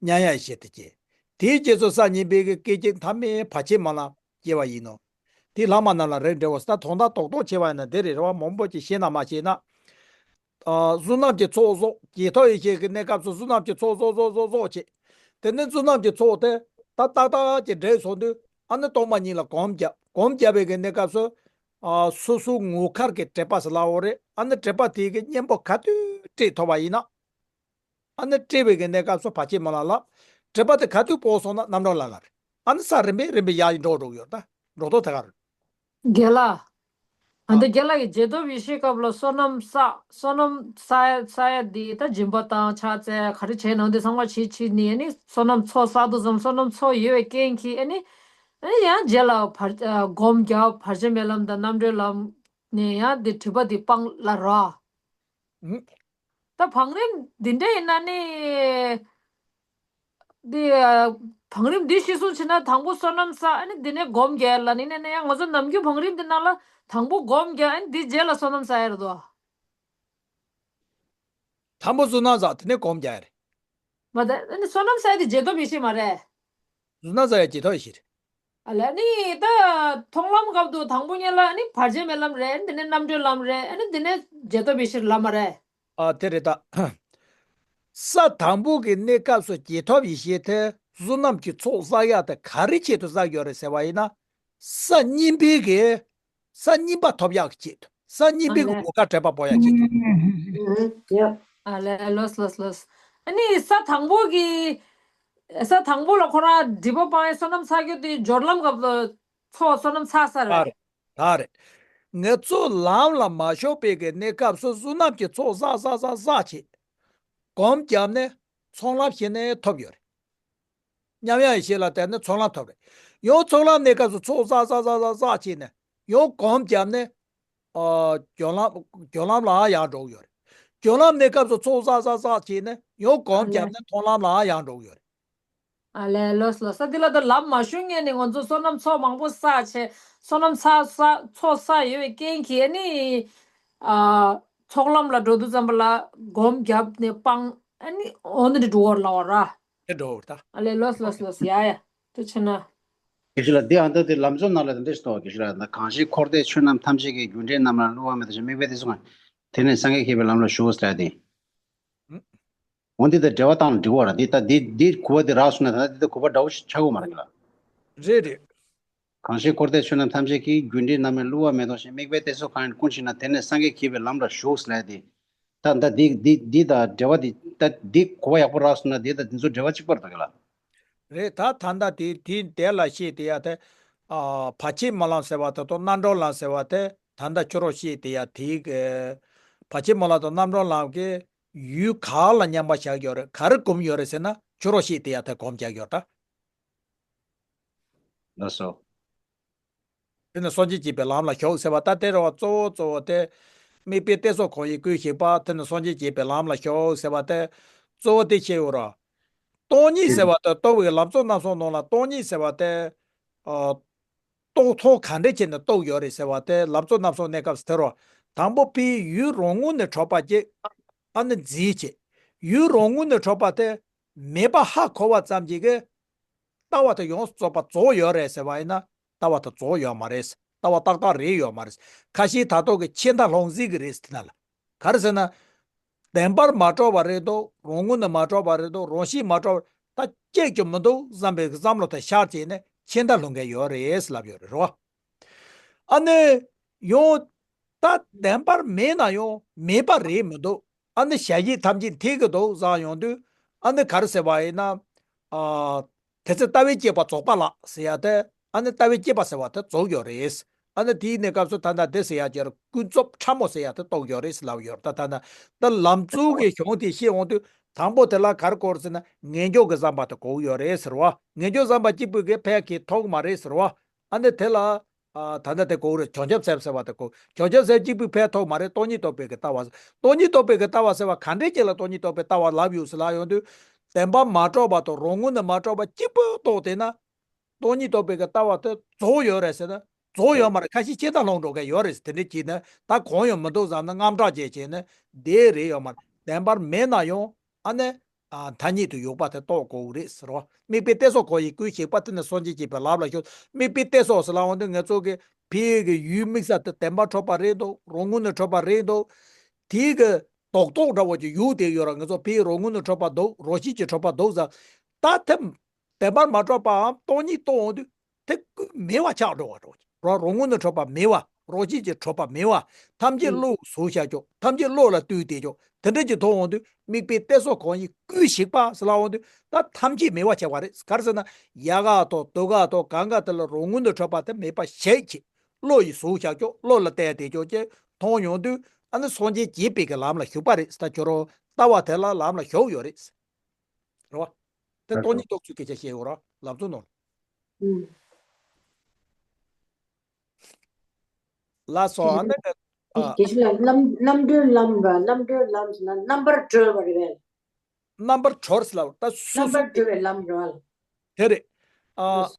མཉམ་ཡེ་ཤེས་དེ་སྐྱེ། དེའི་རྗེས་སུ་ས་གཉིས་པའི་གི་སྐད་ཅིག་མཐའ་མའི་བར་ཆད་སྨོན་ལམ་སྐྱེ་བ་ཡིན་ནོ། དེ་ལྷག་མ་རྣམས་ལ་རེག་འགྲེ་བོ། ད་དོན་དག་རྡོག་རྡོག་ཕྱེ་བ་ཡིན་ན་དེ་རེད། རེ་བ་མང་པོ་ཅིག་ཤེས་ན་མ་ཤེས་ན། ཨ། གཟུགས་རྣམས་ཀྱི་ཚོགས་བསགས། ཇེ་ཐག་ཡེ་ཤེས་ཀྱི་གནས་སྐབས་སུ་གཟུགས་རྣམས་ཀྱི་ཚོགས་བསགས་བསགས་བསགས་བསགས་བྱེད། དེ་ནས་གཟུགས་རྣམས་ཀྱི་ཚོགས་དེ་ད་ཏག་ཏག་ཅིག་འདྲེས་སོང་དུས་ཨ་ནི་སྟོང་པ་ཉིད་ལ་གོམས་བརྒྱབ། གོམས་བརྒྱབ་པའི་གི་གནས་སྐབས་སུ། ཨ། སོ་སོའི་ངོ་མཁར་གྱི་སྒྲིབ་པ་ཟེར་ལབ་ཡོད་རེད། ཨ་ནི་སྒྲིབ་པ་དེ་གི་གཉེན་པོ་ག་དུས་བསྐྲད་ཐུབ་པ་ཡིན་ན། ཨ་ནི་བསྐྲད་པའི་གི་གནས་སྐབས་སུ་བར་ཆད་སྨོན་ལམ་ལབ། སྒྲིབ་པ་དེ་ག་དུས་སྤོང་སོང་ན་རྣམ་གྲོལ་ལམ་ལབ་རེད། ཨ་ནི་ས་རིམ་པས་རིམ་པས་ཡར་འགྲོ་འགྲོ་གི་ཡོད་རེད། ད་འགྲོ་ལྡོག་ཐད་ཀར། རྒན་ལགས། ཨ་ཨ། འདི་རྒན་ལགས་ཀྱིས་རྗེས་ཐོབ་ཡེ་ཤེས་སྐབས་ལ་བསོད་ནམས་བསགས། བསོད་ནམས་བསགས་ཡ་བསགས་ཡ་འདི་ད་སྦྱིན་པ་དང་ཕྱག་འཚལ་ག་རེ་བྱས་ནའང་འདི་ཚང་མ་བྱེད་བྱེད་ནི་ཨ་ནི་བསོད་ནམས་ཚོགས་བསགས་དུས་ཙམ་བསོད་ནམས་ཚོགས་ཡོད་པའི་རྐྱེན་གྱིས་ཨ་ནི། ཨ་ནི་ཡང་རྗེས་ལ་བར་ཨ་སྒོམ་རྒྱག་བར་ཆད་མེད་ལམ་དང་རྣམ་གྲོལ་ལམ་ནས་ཡང་འདི་སྒྲིབ་པ་འདི་སྤང་ལ་ར། ཨུ། ད་བང་རིམ་འདི་འདྲ་ཡིན་ན་ནི། འདི་ཨ་བང་རིམ་འདི་གཞིར་བཟུང་བྱས་ན་དང་པོ་བསོད་ནམས་བསགས། ཨ་ནི་འདི་ནས་སྒོམ་རྒྱག་ལབ་ནི་ནས་ཡང་ང་ཚོ་ནམ་རྒྱུན་བང་རིམ་འདི་ནང་ལ་དང་པོ་སྒོམ་རྒྱག་ཨ་ནི་འདི་རྗེས་ལ་བསོད་ནམས་བསགས་ཡ་རེད་དོ། དང་པོ་གཟུགས་སྣང་བསགས། དེ་ནས་སྒོམ་རྒྱག་ཡ་རེད། མ་ད་ཨ་ནི་བསོད་ནམས་བསགས་དེ་རྗེས་ཐོབ་ཡེ་ཤེས་མ་རེད། གཟུགས་སྣང་བསགས་ཡ་རྗེས་ཐོབ་ཡེ་ཤེས་རེད། ཨ་ལས་ནི་ད་མཐོང་ལམ་སྐབས་དུ་དང་པོ་ཉིད་ལ་ནི་བར་ཆད་མེད་ལམ་རེད། འདི་ནས་རྣམ་གྲོལ་ལམ་རེད། ཨ་ནི་འདི་ནས་རྗེས་ཐོབ་ཡེ་ཤེས་ལམ་མ་རེད། ཨ་དེ་རེད་ད། ས་དང་པོ་གི་གནས་སྐབས་སུ་རྗེས་ཐོབ་ཡེ་ཤེས་དེ་གཟུགས་རྣམས་ཀྱི་ཚོགས་བསགས་ཡག་དེ་ག་རེ་ཆེད་དུ་བསགས་ཡོད་རེད་ཟེར་བ་ཡིན་ན། ས་གཉིས་པའི་གི། ས་གཉིས་པ་ཐོབ་ཡག་གི་ཆེད་དུ། ས་གཉིས་པའི་གི་ཨ་ལས། གོ་སྐབས་འཕྲད་པ་སྤོ་ཡག་ཆེད་དུ། ཨ་ལས་ལོས་ལོས་ལོས། ཨ་ནི་ས་དང་པོ་གི། ས་དང་པོ་ལ་ཁོ་རང་སྒྲིབ་པ་སྤང་ཡག་བསོད་ནམས་བསགས་རྒྱུ་དེ་སྦྱོར་ལམ་སྐབས་ལ་ཚོགས་བསོད་ནམས་བསགས་ས་རེད། ད་རེད། ང་ཚོ་ལམ་ལ་མ་ཞུགས་པའི་གི་གནས་སྐབས་སུ་གཟུགས་རྣམས་ཀྱི་ཚོགས་བསགས་བསགས་བསགས་བསགས་བྱེད། སྒོམ་བརྒྱབ་ནས་ཚོགས་ལམ་ཤེས་ནས་ཐོབ་ཡོད་རེད། མཉམ་ཡེ་ཤེས་ལ་བརྟེན་ནས་ཚོགས་ལམ་ཐོབ་རེད། ཡང་ཚོགས་ལམ་གནས་སྐབས་སུ་ཚོགས་བསགས་བསགས་བསགས་བསགས་བསགས་བྱས་ནས་ཡང་སྒོམ་བརྒྱབ་ནས། ཨ། སྦྱོར་ལམ། སྦྱོར་ལམ་ལ་ཡང་འགྲོ་གི་ཡོད་རེད། སྦྱོར་ལམ་གནས་སྐབས་སུ་ཚོགས་བསགས་བསགས་བསགས་བྱས་ནས་ཡང་སྒོམ་ཨ་ལས། བརྒྱབ་ནས་མཐོང་ལམ་ལ་ཡང་འགྲོ་གི་ཡོད་རེད། ཨ་ལས་ལོས་ལོས། ས་འདི་ལ་ད་ལམ་མ་ཞུགས་སྔོན་ནས་ང་ཚོ་བསོད་ནམས་ཚོགས་མང་པོ་བསགས་བྱས་བསོད་ནམས་བསགས་བསགས་ཚོགས་བསགས་ཡོད་པའི་རྐྱེན་གྱིས་ཨ་ནི། ཨ། ཚོགས་ལམ་ལ་འགྲོ་དུས་ཙམ་པ་ལ་སྒོམ་བརྒྱབ་ནས་སྤང་ཨ་ནི་འོ་འདི་འདྲ་འགྲོ་བར་ལ་བ་ར། དེ་འགྲོ་བར་ད། ཨ་ལས་ལོས་ལོས་ལོས། ཡ་ཡ། ཐུགས་ཆེ་གནང་། དགེ་བཤེས་ལགས་འདི་ཨ་ད་དེ་ལམ་གཙོ་ནང་ལ་དེ་འདྲ་ཞིག་འདུག་དགེ་བཤེས་ལགས་ད་གང་ཞིག་འཁོར་འདས་ཆོས་རྣམས་ཐམས་ཅད་ཀྱི། རྒྱུ་འབྲས་རྣམས་ལ་བསླུ་བ་མེད་དོ་ཞེས། དམིགས་པས་དེ་ཚོ་གང་། དེ་ནས་སངས་རྒྱས་ཀྱི་ལམ་ལ་ཞུགས་ཟེར་ཏེ། འོ་འདི་ད་འགྲེལ་པ་བཏང་ལ་འགྲིག་གོ་ར། འདི་ད་འདི་འདི་གོ་བ་འདི་རག་སོང་ན་ད་འདི་ད་གོ་བ་འདྲ་བོ་ཞིག་ཆགས་ཀྱི་ཡོད་མ་རེད་ལ། རེད་རེད། གང་ཞིག་འཁོར་འདས་ཆོས་རྣམས་ཐམས་ཅད་ཀྱི། རྒྱུ་འབྲས་རྣམས་ལ་བསླུ་བ་མེད་དོ་ཞེས། དམིགས་པས་དེ་ཚོ་གང་ཡིན་ཀུན་ཞིག་ན། དེ་ནས་སངས་རྒྱས་ཀྱི་ལམ་ལ་ཞུགས་ཟེར་ལབ་ཡ་དེ། ད་ད་འདི་འདི་འདི་དང་འགྲེལ་པ་འདི་ད་འདི་གོ་བ་ཡག་པོ་རག་སོང་ན་འདི་དང་འདི་ཚོ་འབྲེལ་བ་གཅིག་པ་རེད་ད་ག་ལ། རེད་ད། ད་ལྟ་དེ་དེ་དེ་ལ་བཤད་དེ་ཡ་དེ། ཨ། བར་ཆད་སྨོན་ལམ་ཟེར་བ་དེ་དང་རྣམ་གྲོལ་ལམ་ཟེར་བ་དེ་ད་ལྟ་ཁྱོད་རང་བཤད་དེ་ཡ་དེའི་གི། བར་ཆད་སྨོན་ལམ་དང་རྣམ་གྲོལ་ལམ་གྱི་ཡུལ་ག་ལ་མཉམ་པ་བཞག་ཡོད་རེད། ག་རེ་སྒོམ་ཡོད་རེད་ཟེར་ན་ཁྱོད་རང་བཤད་དེ་ཡ་དེ་སྒོམ་རྒྱག་ཡོད་ད། ལགས་སོ། དེ་ནི་སངས་རྒྱས་བསྐྱེད་པའི་ལམ་ལ་ཞུགས་ཟེར་བ་ད་དེ་རེད་བ། གཙོ་བོ་གཙོ་བོ་དེ། དམིགས་པའི་གཏད་སོ་གང་ཡིན་ཀུན་ཞིག་པ་དེ་ནི་སངས་རྒྱས་བསྐྱེད་པའི་ལམ་ལ་ཞུགས་ཟེར་བ་དེ། གཙོ་བོ་དེ་བཤད་ཡོད་ར། སྟོང་ཉིད་ཟེར་བ་དེ་རྟོགས་པའི་ལམ་གཙོ་རྣམ་གསུམ་ནང་ལ་སྟོང་ཉིད་ཟེར་བ་དེ། ཨ། རྟོགས་ཐོག་ག་འདྲས་བྱས་ནས་རྟོགས་ཡོད་རེད་ཟེར་བ་དེ་ལམ་གཙོ་རྣམ་གསུམ་གནས་སྐབས་སུ་དེ་རོ། དང་པོ་ཕའི་ཡུལ་རང་ངོས་ནས་འཕྲོད་པ་གཅིག་ཨ་ནི་རྫས་གཅིག་ཡུལ་རང་ངོས་ནས་འཕྲོད་པ་དེ་མེད་པ་ཧ་གོ་བ་ཙམ་གྱིས་ཀྱི། ལྟ་བ་དེ་ཡོངས་སུ་རྫོགས་པ་རྫོགས་ཡོད་རེད་ཟེར་བ་ཡིན་ན། ལྟ་བ་དེ་རྫོགས་ཡོད་མ་རེད། ལྟ་བ་ཏག་ཏག་རེད་ཡོད་མ་རེད། ཁ་ཤས་ད་ལྟོ་གི་ཆད་མཐའ་ལྷུང་ཟིན་གི་རེད་ཟེར་ན་ལ། ག་རེ་ཟེར་ན། བདེན་པར་མ་གྲུབ་པ་རེད་འདུག་རང་ངོས་ནས་མ་གྲུབ་པ་རེད་འདུག་རང་བཞིན་མ་གྲུབ་པ་ད་སྐྱེ་རྒྱུ་མི་འདུག་བསམ་པའི་བསམ་བློ་དེ་ཤར་བྱས་ནས་ཆད་མཐའ་ལྷུང་མཁན་ཡོད་རེད་ལབ་ཡོད་རེད་རོ། ཨ་ནི། ཡང་། ད་བདེན་པར་མེད་ན་ཡང་མེད་པ་རེད་མི་འདུག་ཨ་ནི་ཞལ་བཞེས་ཐམས་ཅད་འཐད་ཀྱི་འདུག་བསམ་ཡོང་དུས། ཨ་ནི་ག་རེ་ཟེར་བ་ཡིན་ན། ཨ། དེ་ཚེ་ལྟ་བའི་དཔྱད་པ་རྫོགས་པ་ལགས་ཟེར་ཡ་དེ། ཨ་ནི་ལྟ་བའི་དཔྱད་པ་ཟེར་བ་དེ་རྫོགས་ཡོད་རེད། ཨ་ནི་དེའི་གནས་སྐབས་སུ་ད་ལྟ་དེ་ཟེར་ཡ་ཅིག་ཀུན་རྫོབ་ཕྲ་མོ་ཟེར་ཡ་དེ་རྟོགས་ཡོད་རེད་ལབ་ཡོད་ད་ད་ན། ད་ལམ་གཙོ་གི་གཞུང་དེ་བཤད་འོང་དུས་དང་པོ་དེ་ལ་ག་རེ་གོ་རེད་ཟེར་ན་ངེས་འབྱུང་གི་བསམ་པ་དེ་གོ་ཡོད་རེད་ཟེར་བ། ངེས་འབྱུང་བསམ་པ་གཅིག་པུས་གི་ཕལ་གྱི་ཐོགས་མ་རེད་ཟེར་བ། ཨ་ནི་དེ་ལ། ཨ། ད་ལྟ་དེ་གོ་རེད། བྱང་ཆུབ་སེམས་ཟེར་བ་དེ་གོ། བྱང་ཆུབ་སེམས་གཅིག་པུས་ཕལ་ཐོགས་མ་རེད། སྟོང་ཉིད་རྟོགས་པའི་གི་ལྟ་བ། སྟོང་ཉིད་རྟོགས་པའི་གི་ལྟ་བ་ཟེར་བ་ག་འདྲས་ཅིག་ལ་སྟོང་ཉིད་རྟོགས་པའི་ལྟ་བ་ལབ་ཡོད་ཟེར་ལབ་ཡོང་དུས། བདེན་པ་མ་གྲུབ་པ་དང་རང་ངོས་ནས་མ་གྲུབ་པ་གཅིག་པུ་རྟོགས་བསྡད་ན། སྟོང་ཉིད་རྟོགས་པའི་གི་ལྟ་བ་དེ་རྫོགས་ཡོད་རེད་ཟེར་ན། རྫོགས་ཡོད་མ་རེད། ཁ་ཤས་ཆད་མཐའ་ལྷུང་འགྲོ་མཁན་ཡོད་རེད་ཟེར། དེ་འདྲས་བྱས་ན་ད་གང་ཡང་མི་འདུག་བསམ་ན་དངངས་སྐྲག་བྱས་བྱས་ན་བསྡད་རེད་ཡོད་མ་རེད། བདེན་པར་མེད་ན་ཡང་ཨ་ནི། ཨ། ཐ་སྙད་དུ་ཡོད་པ་དེ་རྟོགས་དགོས་རེད་ཟེར་བ། དམིགས་པའི་གཏད་སོ་གང་ཡིན་ཀུན་ཞིག་པ་དེ་ནི་སངས་རྒྱས་བསྐྱེད་པའི་ལམ་ལ་ཞུགས། དམིགས་པའི་གཏད་སོ་ཟེར་ལབ་འོང་དུས་ང་ཚོ་གི་ཕའི་གི་ཡུལ་དམིགས་ས་དེ་བདེན་པར་གྲུབ་པ་རེད་འདུག་རང་ངོས་ནས་གྲུབ་པ་རེད་འདུག་དེའི་གི་རྡོག་རྡོག་འདྲ་བོ་ཅིག་ཡོད་དེ་ཡོད་ར། ང་ཚོ་ཕའི་རང་ངོས་ནས་གྲུབ་པ་འདུག་རང་བཞིན་གྱིས་གྲུབ་པ་འདུག་ཟེར། ད་དེ་བདེན་པར་མ་གྲུབ་པའམ་སྟོང་ཉིད་རྟོགས་འོང་དུས་དེ་ཀུན་མེད་པ་ཆགས་འགྲོ་བ་འདྲ་བོ་ཅིག་རང་རང་ངོས་ནས་གྲུབ་པ་མེད་པ། རང་བཞིན་གྱིས་གྲུབ་པ་མེད་པ། ཐམས་ཅད་བློ་ཡིས་བཟོས་བཞག་ཀྱོག་ཐམས་ཅད་བློ་ལ་ལྟོས་བསྡད་ཀྱོག་དེ་འདྲ་ཅིག་མཐོང་འོང་དུས་དམིགས་པའི་གཏད་སོ་གང་ཡིན་ཀུན་ཞིག་པ་ཟེར་ལབ་འོང་དུས་ད་ཐམས་ཅད་མེད་པ་ཆགས་པ་རེད། ག་རེ་ཟེར་ན་ཡལ་ག་དང་དུད་ཀ་དང་གང་ག་དེ་ལ་རང་ངོས་ནས་གྲུབ་པ་དེ་མེད་པ་ཞིག་བྱས། བློ་ཡིས་བཟོས་བཞག་ཀྱོག་བློ་ལ་བལྟས་བསྡད་ཀྱོག་ཅེས་མཐོང་ཡོང་དུས་ཨ་ནི་སངས་རྒྱས་བསྐྱེད་པའི་གི་ལམ་ལ་ཞུགས་པ་རེད། ད་ཁྱོད་རང་ལྟ་བ་དེ་ལ་ལམ་ལ་ཞུགས་ཡོད་རེད། རེད་བ། དེ་སྟོང་ཉིད་རྟོགས་ཚུལ་སྐད་ཆ་བཤད་ཡོད་ར་ལམ་གཙོ་ནོར། ཨུམ། ལ་སོ་ཨ་ནི་ཨ། དེ་ཕྱི་ལ་རྣམ་རྣམ་གྲོལ་ལམ་ར་རྣམ་གྲོལ་ལམ་ཟེར་ན་རྣམ་པར་གྲོལ་བ་རེད་པས། རྣམ་པར་གྲོལ་ཟེར་ལ་ད་སོ་རྣམ་སོ་པར་གྲོལ་བའི་ལམ་ར། དེ་རེད། ཨ། ལོས།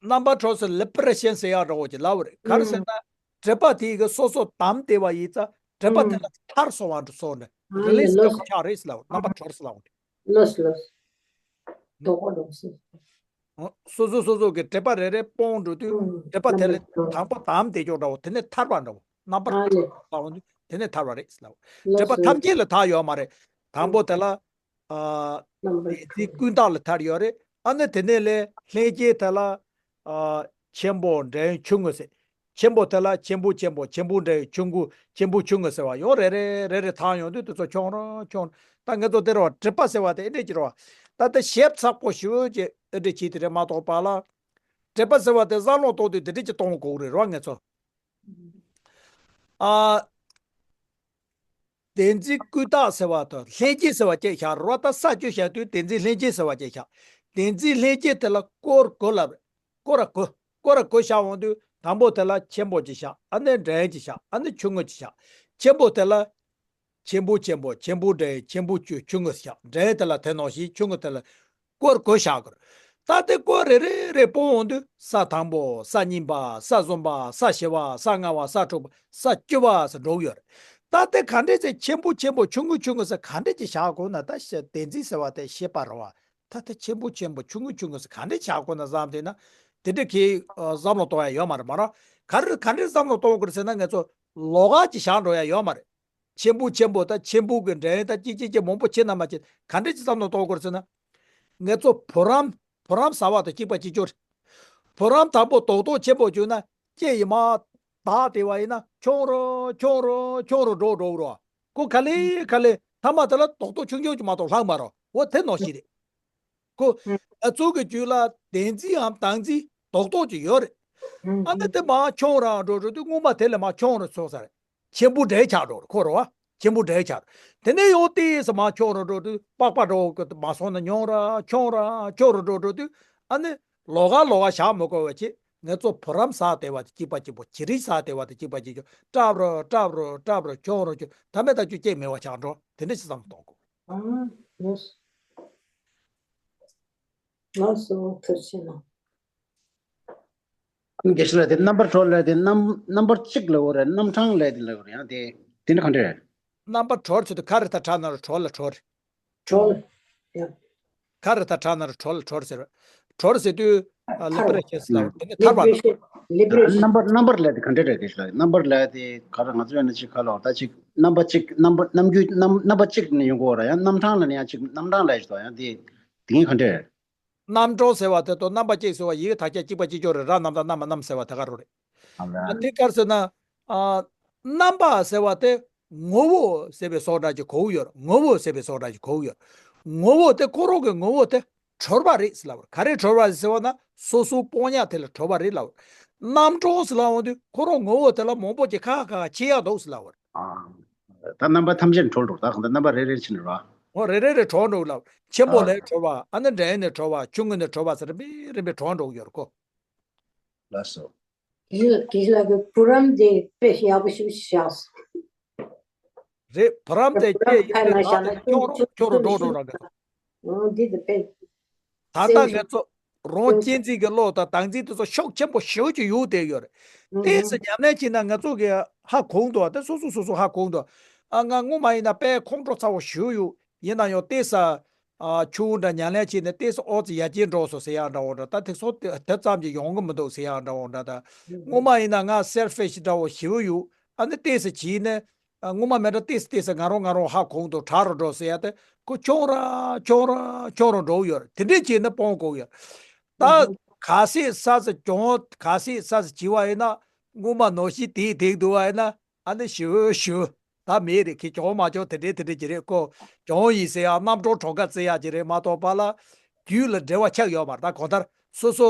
རྣམ་པར་གྲོལ་ཟེར་ལི་པ་རེ་ཤན་ཟེར་ཡག་འདྲ་བོ་ཅིག་ལབ་རེད། ག་རེ་ཟེར་ན། སྒྲིབ་པ་དེ་གི་སོ་སོ་བསྡམས་བསྡད་པ་ཡིན་ཙང་སྒྲིབ་པ་དེ་ལ་ཐར་སོང་བ་འདྲ་སོང་ནས་རི་ལེགས་སི་འདྲ་བོ་ཆགས་རེད་ཟེར་ལབ་རེད། རྣམ་པར་གྲོལ་ཟེར་ལབ་རེད། ལོས་ལོས། དོ་གོ་འགྲོ་སོང་། སོ་སོ་སོ་སོ་གི་སྒྲིབ་པ་རེ་རེ་སྤོང་འགྲོ་དུས་ཨུམ། སྒྲིབ་པ་དེ་ལ་རྣམ་པར་གྲོལ། དང་པོ་བསྡམས་བསྡད་ཀྱོག་འདྲ་བོ་དེ་ནས་ཐར་བ་འདྲ་བོ་རྣམ་པར་ཨ་གྲོལ་ལེ། ལབ་འོང་དུས་དེ་ནས་ཐར་བ་རེད་ཟེར་ལབ། ལོས་སྒྲིབ་པ་ལོས། ཐམས་ཅད་ལ་ཐར་ཡོད་མ་རེད། དང་པོ་དེ་ལ། ཨ། རྣམ་པར་བདེན་ཚིག་གྲོལ། ཀུན་བཏགས་ལ་ཐར་ཡོད་རེད། ཨ་ནི་དེ་ནས་ལས་ལྷན་སྐྱེས་དེ་ལ། ཨ། ཆེན་པོ་འབྲིང་ཆུང་ངུ་ཟེར། ཆེན་པོ་དེ་ལ་ཆེན་པོ་ཆེན་པོ་ཆེན་པོ་འབྲིང་ཆུང་ངུ་ཆེན་པོ་ཆུང་ངུ་ཟེར་བ་ཡང་རེ་རེ་རེ་རེ་ཐར་ཡོང་དུས་དེ་ཚོ་ཆུང་རུ་ཆུང་རུ། ད་ངེད་ཚོ་དེ་རེད་བ། སྒྲིབ་པ་ཟེར་བ་དེ་ཨེ་འདྲས་ཀྱི་རེད་བ། ད་ལྟ་ཞིབ་ཚགས་པོ་ཞེ་པོ་ཅིག་ཨེ་འདྲས་བྱས་དེ་རེད་མ་གཏོགས་པ་ལ། སྒྲིབ་པ་ཟེར་བ་དེ་བསམ་བློ་གཏོང་དུས་དེ་འདྲས་ཀྱི་གཏོང་དགོས་རེད་རེད་བ་ངེད་ཚོ། ཨ། བདེན་འཛིན་ཀུན་བརྟགས་ཟེར་བ་དང་ལྷན་སྐྱེས་ཟེར་བ་བཅས་བཞག་རེད་བ། ད་ས་བཅུ་བཞག་དུས་བདེན་འཛིན་ལྷན་སྐྱེས་ཟེར་བ་བཅས་བཞག་བདེན་འཛིན་ལྷན་སྐྱེས་དེ་ལ་སྐོར་དགུ་ལབ་རེད། སྐོར་ར་དགུ། སྐོར་ར་དགུ་བཞག་འོང་དུས་དང་པོ་དེ་ལ་ཆེན་པོ་གཅིག་བཞག་ཨ་ནི་འབྲིང་གཅིག་བཞག་ཨ་ནི་ཆུང་ངུ་གཅིག་བཞག་ཆེན་པོ་དེ་ལ་ཆེན་པོ་ཆེན་པོ་ཆེན་པོ་འབྲིང་ཆེན་པོ་བཅུ་ཆུང་ངུ་བཞག་འབྲིང་དེ་ལ་དེ་ནང་བཞིན་ཆུང་ངུ་དེ་ལ། སྐོར་དགུ་བཞག་དགོས། ད་དེ་སྐོར་རེ་རེ་རེ་སྤོང་འོང་དུས་ས་དང་པོ་ས་གཉིས་པ་ས་གསུམ་པ་ས་བཞི་པ་ས་ལྔ་པ་ས་དྲུག་པ་ས་བཅུ་པ་ཟེར་འགྲོ་གི་ཡོད་རེད། ད་དེ་ག་འདྲས་ཟེར་ཆེན་པོ་ཆེན་པོ་ཆུང་ངུ་ཆུང་ངུ་ཟེར་ག་འདྲས་ཀྱི་བཞག་དགོས་ན་ད་བཤད་བདེན་འཛིན་ཟེར་བ་དེ་ཤེས་པ་རེད་བ། ད་དེ་ཆེན་པོ་ཆེན་པོ་ཆུང་ངུ་ཆུང་ངུ་ཟེར་ག་འདྲས་བཞག་དགོས་ན་བསམ་བསྡད་ན་དེ་འདྲས་ཀྱི་བསམ་བློ་གཏོང་ཡ་ཡོད་མ་རེད་མ་རེད། ག་རེ་ག་འདྲས་བསམ་བློ་གཏོང་དགོས་རེད་ཟེར་ན་ངེད་ཚོ་ལོགས་ཀ་ཅིག་བཞག་འགྲོ་ཡ་ཡོད་མ་རེད། ཆེན་པོ་ཆེན་པོ་དང་ཆེན་པོ་གི་འབྲིང་དང་ཅི་ཅི་ཅི་མང་པོ་ཕྱེ་ན་མ་ཕྱེ་ག་འདྲ་ཅིག་བསམ་བློ་གཏོང་དགོས་ཟེར་ན། ངེད་ཚོ་བུ་རམ་བུ་རམ་ཟ་བ་དང་གཅིག་པ་གཅིག་གྱུར། བུ་རམ་དང་པོ་རྡོག་རྡོག་ཆེན་པོ་བྱུང་ན་ལྕེ་ཡིས་མར་བདག་བལྟས་པ་ཡིན་ན་ཆུང་རུ་ཆུང་རུ་ཆུང་རུ་འགྲོ་འགྲོ་གི་རེད། ཁོ་ག་ལེ་ག་ལེ་མཐའ་མ་དེ་ལ་རྡོག་རྡོག་ཆུང་ཆུང་ཅིག་མ་གཏོགས་ལྷག་མ་རེད། འོ་དེ་ནང་བཞིན་རེད། ཁོ། ང་ཚོ་གི་རྒྱུད་ལ་བདེན་འཛིན་འམ་བདག་འཛིན་རྡོག་རྡོག་ཅིག་ཡོད་རེད། ཨ་ནི་དེ་མར་ཆུང་རུ་འགྲོ་འགྲོ་དུས་སྔོན་མ་དེ་ལས་མར་ཆུང་རུ་སོང་ས་རེད། ཆེན་པོ་འབྲིང་ཆགས་འགྲོ་རེད་ཁོ་རེད་བ། ཆེན་པོ་འབྲིང་ཆགས་རེད། དེ་ནས་ཡང་ཏོག་ཙམ་མར་ཆུང་རུ་འགྲོ་དུས་པགས་པ་འདྲ་བོ་གི་མར་སོང་ན་ཉུང་རུ་ཆུང་རུ་ཆུང་རུ་འགྲོ་འགྲོ་དུས་ཨ་ནི་ལོགས་ཀ་ལོགས་ཀ་བཞག་མི་དགོས་པ་བྱས། ངེད་ཚོ་བུ་རམ་ཟ་བདེ་བ་དེ་གཅིག་པ་གཅིག་པོ། བྱི་རིལ་ཟ་བདེ་བ་དེ་གཅིག་པ་གཅིག་པོ། སྐྲབ་རོགས་སྐྲབ་རོགས་སྐྲབ་རོགས་ཁྱོང་རོགས་ཁྱོང་། ད་མེད་ད་ཁྱོད་སྐྱེ་མེད་པ་ཆགས་འགྲོ། དེ་འདྲ་ཞིག་བསམ་གཏོང་དགོས། ཨ་ཡེས། ལགས་སོ། ཐུགས་རྗེ་གནང་། ཨ་ནི་དགེ་བཤེས་ལགས་དེ་རྣམ་པར་གྲོལ་ལབ་དེ་རྣམ་རྣམ་པར་གཅིག་ལབ་དགོས་རེད། རྣམ་གྲངས་ལབ་དེ་ལབ་དགོས་རེད། ཡང་དེ་དེ་འདྲ་ག་འདྲ་རེད། རྣམ་པར་གྲོལ་ཟེར་དུས་ཁ་རེ་ད་ཁྲ་ན་རོ་གྲོལ་ལ་གྲོལ་རེད། གྲོལ། ཡ། ཁ་རེ་ད་ཁྲ་ན་རོ་གྲོལ་ལ་གྲོལ་ཟེར་བ། གྲོལ་ཟེར་དུས་ཨ་ལེ་པ་རེ་ཤེས་ལབ་དགོས་རེད། དེ་ནི་ཐར་པ་ལ། ལིབ་རེ་ཤན། ལིབ་རེ་ཤན། རྣམ་པར་རྣམ་པར་ལབ་དེ་ག་འདྲ་རེད། དེ་ལ་རྣམ་པར་ལབ་དེ་ག་རེ། ང་ཚོ་ཡང་ན་ཅིག་ག་ལ་ད་ཅིག་རྣམ་པ་གཅིག་རྣམ་པ་རྣམ་འགྱུར་རྣམ་རྣམ་པ་གཅིག་ནས་ཡོང་གི་ཡོད་རེད། ཡང་རྣམ་གྲངས་ལ་ནི་ཡང་ཅིག་རྣམ་གྲངས་ལབ་ཞིག་དང་ཡང་དེ་དེ་གཉིས་ག་འདྲ་རེད། རྣམ་གྲངས་ཟེར་བ་དེ་དང་རྣམ་པ་གཅིག་ཟེར་བ་ཡི་གེ་དག་ཆ་གཅིག་པ་གཅིག་རྐྱང་རེད། ར་རྣམ་དང་རྣམ་པ་རྣམས་ཟེར་བ་དེ་ག་རུ་རེད། ཨ་ལ། ཨ་དེ་ག་རེ་ཟེར་ན། ཨ་རྣམ་པ་ཟེར་བ་དེ་ངོ་བོ་ཟེར་བའི་བཟོ་འདྲ་ཅིག་གོ་གི་ཡོད་རེད། ངོ་བོ་ཟེར་བའི་བཟོ་འདྲ་ཅིག་གོ་གི་ཡོད་རེད། ངོ་བོ་དེ་ཁོ་རང་གི་ངོ་བོ་དེ་གྲོལ་བ་རེད་ཟེར་ལབ་པ་རེད། ག་རེ་གྲོལ་བ་རེད་ཟེར་བ་ན་སོ་སོའི་སྤོང་ཉག་དེ་ལ་གྲོལ་བ་རེད་ལབ་པ་རེད། རྣམ་གྲངས་ཟེར་ལབ་འོང་དུས་ཁོ་རང་ངོ་བོ་དེ་ལ་མང་པོ་ཅིག་ཁ་ཁ་ཁ་ཕྱེ་ཡག་འདུག་ཟེར་ལབ་པ་རེད། ཨ། ད་རྣམ་པ་ཐམས་ཅད་གྲོལ་འགྲོ། ད་གང་ལྟར་རྣམ་པ་རེ་རེ་ཕྱིན་ནས་རོ། འོ་རེ་རེ་རེ་གྲོལ་འགྲོ་ལབ། ཆེན་པོ་ཨ། ལས་གྲོལ་བ། ཨ་ནི་འབྲིང་ནས་གྲོལ་བ། ཆུང་ངུ་ནས་གྲོལ་བ་ཟེར་རིམ་པས་རིམ་པས་གྲོལ་འགྲོ་གི་ཡོད་རེད་ཁོ། ལགས་སོ། དེ་དེ་ལ་གི་བུ་རམ་དེ་དཔེ་ཡག་པོ་ཞིག་བཞག་སོང་། རེད། བུ་རམ་དེ་བུ་རམ་སྐྱེ་ཡིན་ཁ་ན་ན་བཞག་ན་དེ་ཁྱོད་ཁྱོད་ཁྱོད་རུ་ཁྱོད་འགྲོ་འགྲོ་ར་གི། འོ་འདི་དེ་དཔེ། ད་ལྟ་ངེད་ཚོ་རང་གཅེས་འཛིན་གྱི་བློ་དང་བདག་འཛིན་དེ་ཚོ་ཤུགས་ཆེན་པོ་ཞེ་པོ་ཅིག་ཡོད་བསྡད་ཡོད་རེད། ཏོག་ཙམ་ཉམས་ལེན་བྱས་ན་ང་ཚོ་གི་ཧ་གོ་འདུག་པ། དེ་སོ་སོ་སོ་སོ་ཧ་གོ་འདུག་ཨ་ང་སྔོན་མ་ཡིན་ན་དཔེ་ཁོང་ཁྲོ་ཚ་བོ་ཞེ་པོ་ཡོད། ཡིན་ན་ཡང་ཏོག་ཙམ་ཨ་ཆུང་འདྲ་ཉམས་ལེན་བྱས་ནས་ཏོག་ཙམ་ཨོ་ཙི་ཡར་རྒྱས་འགྲོ་སོང་ཟེར་ཡག་འདྲ་བོ་འདྲ། ད་དེ་སོ་དེ་དེ་ཙམ་གྱིས་ཡོང་གི་མི་འདུག་ཟེར་ཡག་འདྲ་བོ་འདྲ། ད་སྔོན་མ་ཡིན་ན་ང་སེལ་ཕིཤ་འདྲ་བོ་ཞེ་པོ་ཡོད། ཨ་ནི་ཏོག་ཙམ་བྱས་ནས། ཨ་སྔོན་མ་མེད་འདྲ་ཏོག་ཙམ་ཏོག་ཙམ་ང་རང་ང་རང་ཧ་གོ་འདུག་དྲག་རུ་འགྲོ་ཟེར་ཡག་དེ་ཁོ་ཆུང་ར་ཆུང་ར་ཆུང་རུ་འགྲོ་གི་ཡོད་རེད། དེ་འདྲས་བྱས་ནས་སྤོང་དགོས་ཡོད། ད་ག་ཚོད་ས་ཚོད་གྱོང་། ག་ཚོད་ས་ཚོད་བྱས་པ་ཡིན་ན། སྔོན་མ་ནང་བཞིན་དེ་དེ་འདུག་པ་ཡིན་ན། ཨ་ནི་ཞུ་ཞུ། ད་མེད་རེད། ཁྱེད་གྱོང་མ་གྱོང་དེ་འདྲས་དེ་འདྲས་ཀྱི་རེད། ཁོ་གྱོང་ཡིན་ཟེར་ཡག་རྣམ་གྲངས་གྲངས་ཀ་བརྩི་ཡག་ཅིག་རེད་མ་གཏོགས་པ་ལ། རྒྱུད་ལ་འབྲེལ་བ་ཆགས་ཡོད་མ་རེད། ད་གང་ལྟར་སོ་སོ།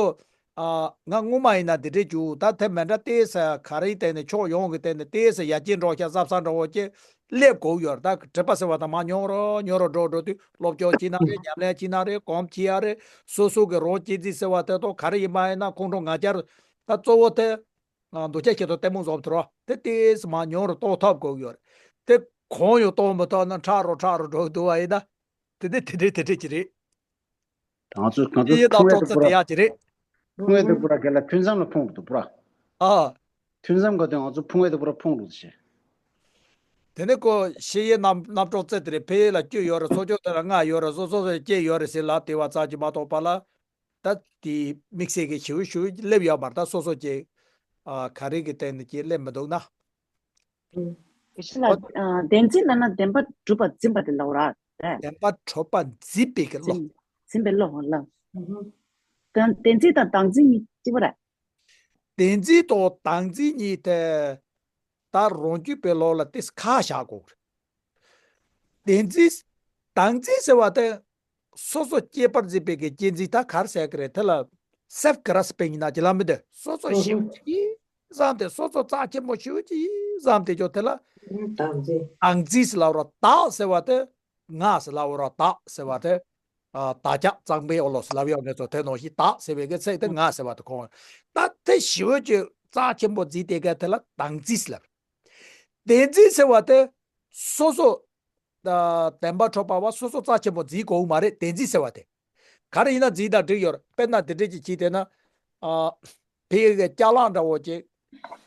ཨ་ང་སྔོན་མ་ཡིན་ན་འདི་འདྲས་བྱུང་། ད་དེ་མེད་འདྲ་ཏོག་ཙམ་ག་རེའི་སྟེང་ནས་ཕྱོགས་ཡོངས་ཀྱི་སྟེང་ནས་ཏོག་ཙམ་ཡར་རྒྱས་འགྲོ་ཤག་བསམ་བསམ་འདྲ་བོ་ཅིག་སླེབས་དགོས་ཡོད་རེད། ད་གྲིབ་པ་ཟེར་བ་དང་མར་ཉུང་རུ་ཉུང་རུ་འགྲོ་འགྲོ་དུས་སློབ་སྦྱོང་བྱེད་ན་རེད། ཉམས་ལེན་བྱེད་ན་རེད། གོམས་བྱེད་ཡག་རེད། སོ་སོ་གི་རང་གཅེས་འཛིན་ཟེར་བ་དེ་དང་ག་རེ་ཡིན་པ་ཡིན་ན་ཁོང་ཁྲོ་ང་རྒྱལ། ད་གཙོ་བོ་དེ། ང་འདུག་ཆ་ཁྱེད་ཚོ་ལྟད་མོ་བཟོ་བ་དུ་རོ། དེ་ཏོག་ཙམ་མར་ཉུང་རུ་གཏོང་ཐབས་དགོས་ཀྱི་ཡོད་རེད། དེ་གང་ཡང་གཏོང་མི་ཐུབ་ན་ཁྲག་རུ་ཁྲག་རུ་འགྲོ་གི་འདུག་པ་ཡིན་ན། དེ་འདྲས་དེ་འདྲས་དེ་འདྲས་ཅིག་རེད། ང་ཚོ་ང་ཚོ་ཕྱི་ཡི་ཕུང་ནང་བས་དུ་ཙམ་པུ་ར། དེ་ཡག་ཅིག་རེད། ཕུང་བས་དུ་པུ་ར་གལ་ལ་ཐུན་མཚམས་ལ་ཕུང་དུ་པུ་ར། ཨ། ཐུན་མཚམས་ག་དུས་ང་ཚོ་ཕུང་བས་དུ་པུ་ར་ཕུང་དུ་ཞེས། དེ་ནས་ཁོ་ཕྱི་ཡི་རྣམ་རྣམ་གྲངས་བརྩི་དེ་རེད། ཕ་གི་ལ་བཅུ་ཡོད་རེད། ཚོ་ཆུང་དེ་ལ་ལྔ་ཡོད་རེད། སོ་སོ་སོ་བརྒྱད་ཡོད་རེད་ཟེར་ལབ་བསྡད་པ་ཙམ་གྱིས་མ་གཏོགས་པ་ལ། ད་དེ་དམིགས་བསལ་གྱི་ཞེ་པོ་ཞེ་པོ་སླེབས་ཡོད་མ་རེད། ད་སོ་སོ་ཀྱི་ཨ་ག་རེ་གི་སྟེང་ནས་ཀྱི་སླེབས་མི་འདུག་ན། ཨུམ། ཞེས་ལ་ཨ་བདེན་འཛིན་ལབ་ན་བདེན་པ་གྲུབ་པ་འཛིན་པ་དེ་ལབ་ར་རེད། བདེན་པ་གྲུབ་པ་འཛིན་པའི་གི་བློ། འཛིན་འཛིན་པའི་བློ་ལ། ཨུ་ཧུ། ད་བདེན་འཛིན་དང་བདག་འཛིན་གཉིས་གཅིག་པ་རེད། བདེན་འཛིན་དང་བདག་འཛིན་གཉིས་དེ། ད་རང་རྒྱུད་པའི་ལོགས་ལ་ཏོག་ཙམ་ཁ་བཞག་དགོས་རེད། བདེན་འཛིན། བདག་འཛིན་ཟེར་བ་དེ། སོ་སོ་སྐྱེས་པར་འཛིན་པའི་གི་གཅེས་འཛིན་ད་ག་རེ་ཟེར་གི་རེད། དེ་ལ་self་grasping་ཡིན་ན་ཅི་ལ་མི་འདོད། སོ་སོ་ཞེ་པོ་ཅིག་ཡིན་བསམ་སྟེ། སོ་སོ་རྩ་ཆེན་པོ་ཞེ་པོ་ཅིག་ཡིན་བསམ་སྟེ་ཅོ་དེ་ལ། བདག་འཛིན། བདག་འཛིན་ཟེར་ལབ་ར། བདག་ཟེར་བ་དེ། ང་ཟེར་ལབ་ར། བདག་ཟེར་བ་དེ། ཨ་བདག་ཅག་གཙང་པའི་འོག་ལོ་ཟེར་ལབ་ཡོད། ངེད་ཚོ་དེ་ནང་བཞིན་བདག་ཟེར་བའི་གི་ཚིག་དེ་ང་ཟེར་བ་དེ་གོ། ད་དེ་ཞེ་པོ་ཅིག་རྩ་ཆེན་པོ་འཛིན་དེ་ག་དེ་ལ་བདག་འཛིན་ཟེར་ལབ། བདེན་འཛིན་ཟེར་བ་དེ། སོ་སོ། ཨ་བདེན་པ་གྲུབ་པ་བ་སོ་སོ་རྩ་ཆེན་པོ་འཛིན་དགོས་མ་རེད། བདེན་འཛིན་ཟེར་བ་དེ། ག་རེ་ཡིན་ན་འཛིན་དང་འགྲིག་ཡོད་རེད། དཔེར་ན་དེ་འདྲས་ཅིག་བྱས་བསྡད་ན། ཨ་ཕ་གི་ཅ་ལག་འདྲ་བོ་ཅིག་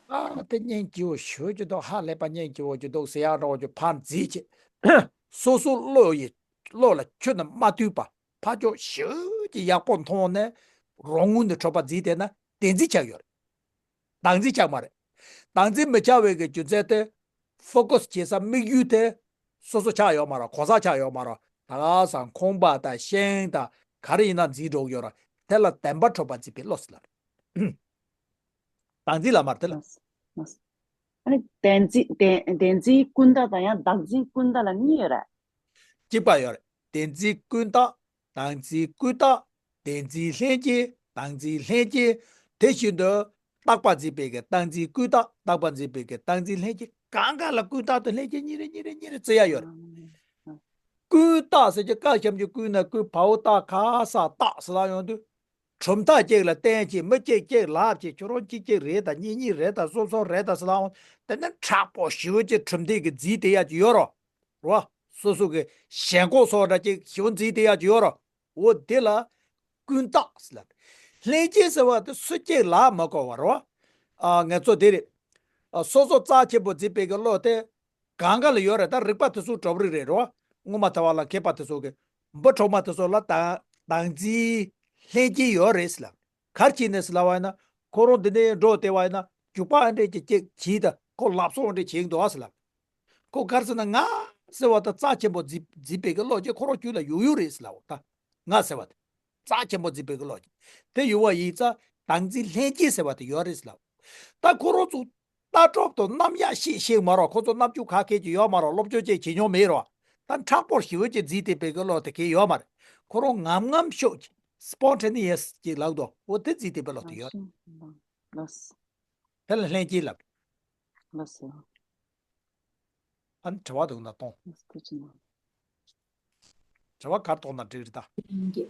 ཨ་དེ་སྙིང་རྗེ་བོ་ཞེ་པོ་ཅིག་འདུག་ཧ་ལས་པ་སྙིང་རྗེ་བོ་ཅིག་འདུག་ཟེར་ཡག་འདྲ་བོ་ཅིག་ཕར་འཛིན་བྱས། སོ་སོ་བློ་ཡི་བློ་ལ་ཁྱོན་ནས་མ་ལྟོས་པ། ཕར་ཕྱོགས་ཞེ་པོ་ཅིག་ཡག་པོ་མཐོང་ནས་རང་ངོས་ནས་གྲུབ་པ་འཛིན་བསྡད་ན་བདེན་འཛིན་ཆགས་ཡོད་རེད། བདག་འཛིན་ཆགས་མ་རེད། བདག་འཛིན་མི་ཆགས་པའི་གི་རྒྱུ་མཚན་དེ། ཕོ་ཀ་སི་བྱེད་ས་དམིགས་ཡུལ་དེ། སོ་སོ་ཆགས་ཡོད་མ་རེད། གང་ཟག་ཆགས་ཡོད་མ་རེད། ད་ག་ས་ཁང་པ་དང་ཤིང་དང་ག་རེ་ཡིན་ན་འཛིན་འགྲོ་གི་ཡོད་རེད། དེ་ལ་བདེན་པ་གྲུབ་པ་འཛིན་པའི་བློ་ཟེར་ལབ་རེད། བདག་འཛིན་ལབ་མ་རེད་དེ་ལ། ཨ་ནི་བདེན་འཛིན་བདེན་བདེན་འཛིན་ཀུན་བརྟགས་དང་ཡང་བདག་འཛིན་ཀུན་བརྟགས་ལ་གཉིས་ཡོད་རེད། གཅིག་པ་ཡོད་རེད། བདེན་འཛིན་ཀུན་བརྟགས། བདག་འཛིན་ཀུན་བརྟགས། བདེན་འཛིན་ལྷན་སྐྱེས། བདག་འཛིན་ལྷན་སྐྱེས། དེ་བཞིན་དུ། བརྟགས་པ་འཛིན་པའི་གི་བདག་འཛིན་ཀུན་བརྟགས། བརྟགས་པ་འཛིན་པའི་གི་བདག་འཛིན་ལྷན་སྐྱེས། གང་ག་ལ་ཀུན་བརྟགས་དང་ལྷན་སྐྱེས་གཉིས་རེ་གཉིས་རེ་གཉིས་རེ་བརྩི་ཡ་ཡོད་རེད། ཀུན་བརྟགས་ཟེར་གྱི་ཀ་ཞབས་ཀྱུ་ཀུན་ན་ཀུན། བའོ་བཏགས་ག་ས་བརྟགས་ཟེར་ལ་ཡོང་དུས། གྲུབ་མཐའ་གཅིག་ལ་བརྟེན་བྱས་མི་གཅིག་གཅིག་ལབ་བྱས་ཁྱོད་རང་གཅིག་གཅིག་རེད་དང་གཉིས་གཉིས་རེད་དང་གསུམ་གསུམ་རེད་དང་ཟེར་ལབ་འོང་དེ་ནི་མཁྲེགས་པོ་ཞེ་པོ་ཅིག་གྲུབ་མཐའ་གི་རྫས་དེ་ཡག་ཅིག་ཡོད་རོ། རོ། སོ་སོ་གི་ཞེན་ཁོག་སོགས་འདྲ་ཅིག་ཞེ་པོ་རྫས་དེ་ཡག་ཅིག་ཡོད་རོ། འོ་དེ་ལ་ཀུན་བརྟགས་ཟེར་ལབ། ལྷན་སྐྱེས་ཟེར་བ་དེ་སུ་གཅིག་ལ་མི་གོ་བ་རོ། ཨ་ངས་ཚོ་དེ་རེད། ཨ་སོ་སོ་རྩ་ཆེན་པོ་རྫས་པའི་གི་བློ་དེ་གང་ག་ལ་ཡོད་རེད། ད་རིག་པ་དེ་ཚོ་གྲུབ་རིགས་རེད་རོ། སྔོན་མ་ཐལ་བ་ལ་མཁས་པ་དེ་ཚོ་གི་འབུ་གྲོག་མ་དེ་ཚོ་ལ་དང་དང་རྫས་ལྷན་སྐྱེས་ཡོད་རེད་ཟེར་ལབ། གར་གྱིས་ནས་ཟེར་ལབ་པ་ཡིན་ན་ཁོ་རང་འདི་ནས་འགྲོ་བསྡད་པ་ཡིན་ན་རྒྱུག་པ་ཨ་འདྲས་ཀྱི་ཅིག་གྱིས་ད་ཁོ་ལབ་སོང་འདྲས་བྱེད་ཀྱི་འདུག་ཨ་ཟེར་ལབ། ཁོ་གར་ཟེར་ན་ང་ཟེར་བ་ད་རྩ་ཆེན་པོ་རྫི་རྫི་པའི་གི་བློ་ཅིག་ཁོ་རང་རྒྱུད་ལ་ཡོད་ཡོད་རེད་ཟེར་ལབ་ད། ང་ཟེར་བ་དེ་རྩ་ཆེན་པོ་རྫི་པའི་གི་བློ་ཅིག་དེ་ཡོད་པ་ཡིན་ཙང་དང་རྫས་ལྷན་སྐྱེས་ཟེར་བ་དེ་ཡོད་རེད་ཟེར་ལབ། ད་ཁོ་རང་ཚོ་ལྟ་གྲུབ་དང་རྣམ་གཞག་ཤེས་ཤེས་མ་རོགས། ཁོ་ཚོ་རྣམ་འགྱུར་ག་གེ་ཅིག་ཡོད་མ་རོགས། སློབ་སྦྱོང་ཅིག་བྱེད་མྱོང་མེད་རོགས། ད་མཁྲེགས་པོ་ཞེ་པོ་ཅིག་རྫི་དེ་པའི་གི་བློ་དེ་གས་ཡོད་མ་རེད། ཁོ་རང་ངམ་ངམ་ཤོག་ཅིག་spontaneous་ཅིག་ལབ་དོ། འོ་དེ་རྫི་དེ་པའི་བློ་དེ་ཡོད། ལགས་སོ། དེ་ལ་ལྷན་སྐྱེས་ལབ། ལགས་སོ། ཨ་ནི་དྲི་བ་འདུག་ན་གཏོང་། ལགས་སོ། དྲི་བ་གར་གཏོང་ན་འགྲིག་རེད་ད། དགེ་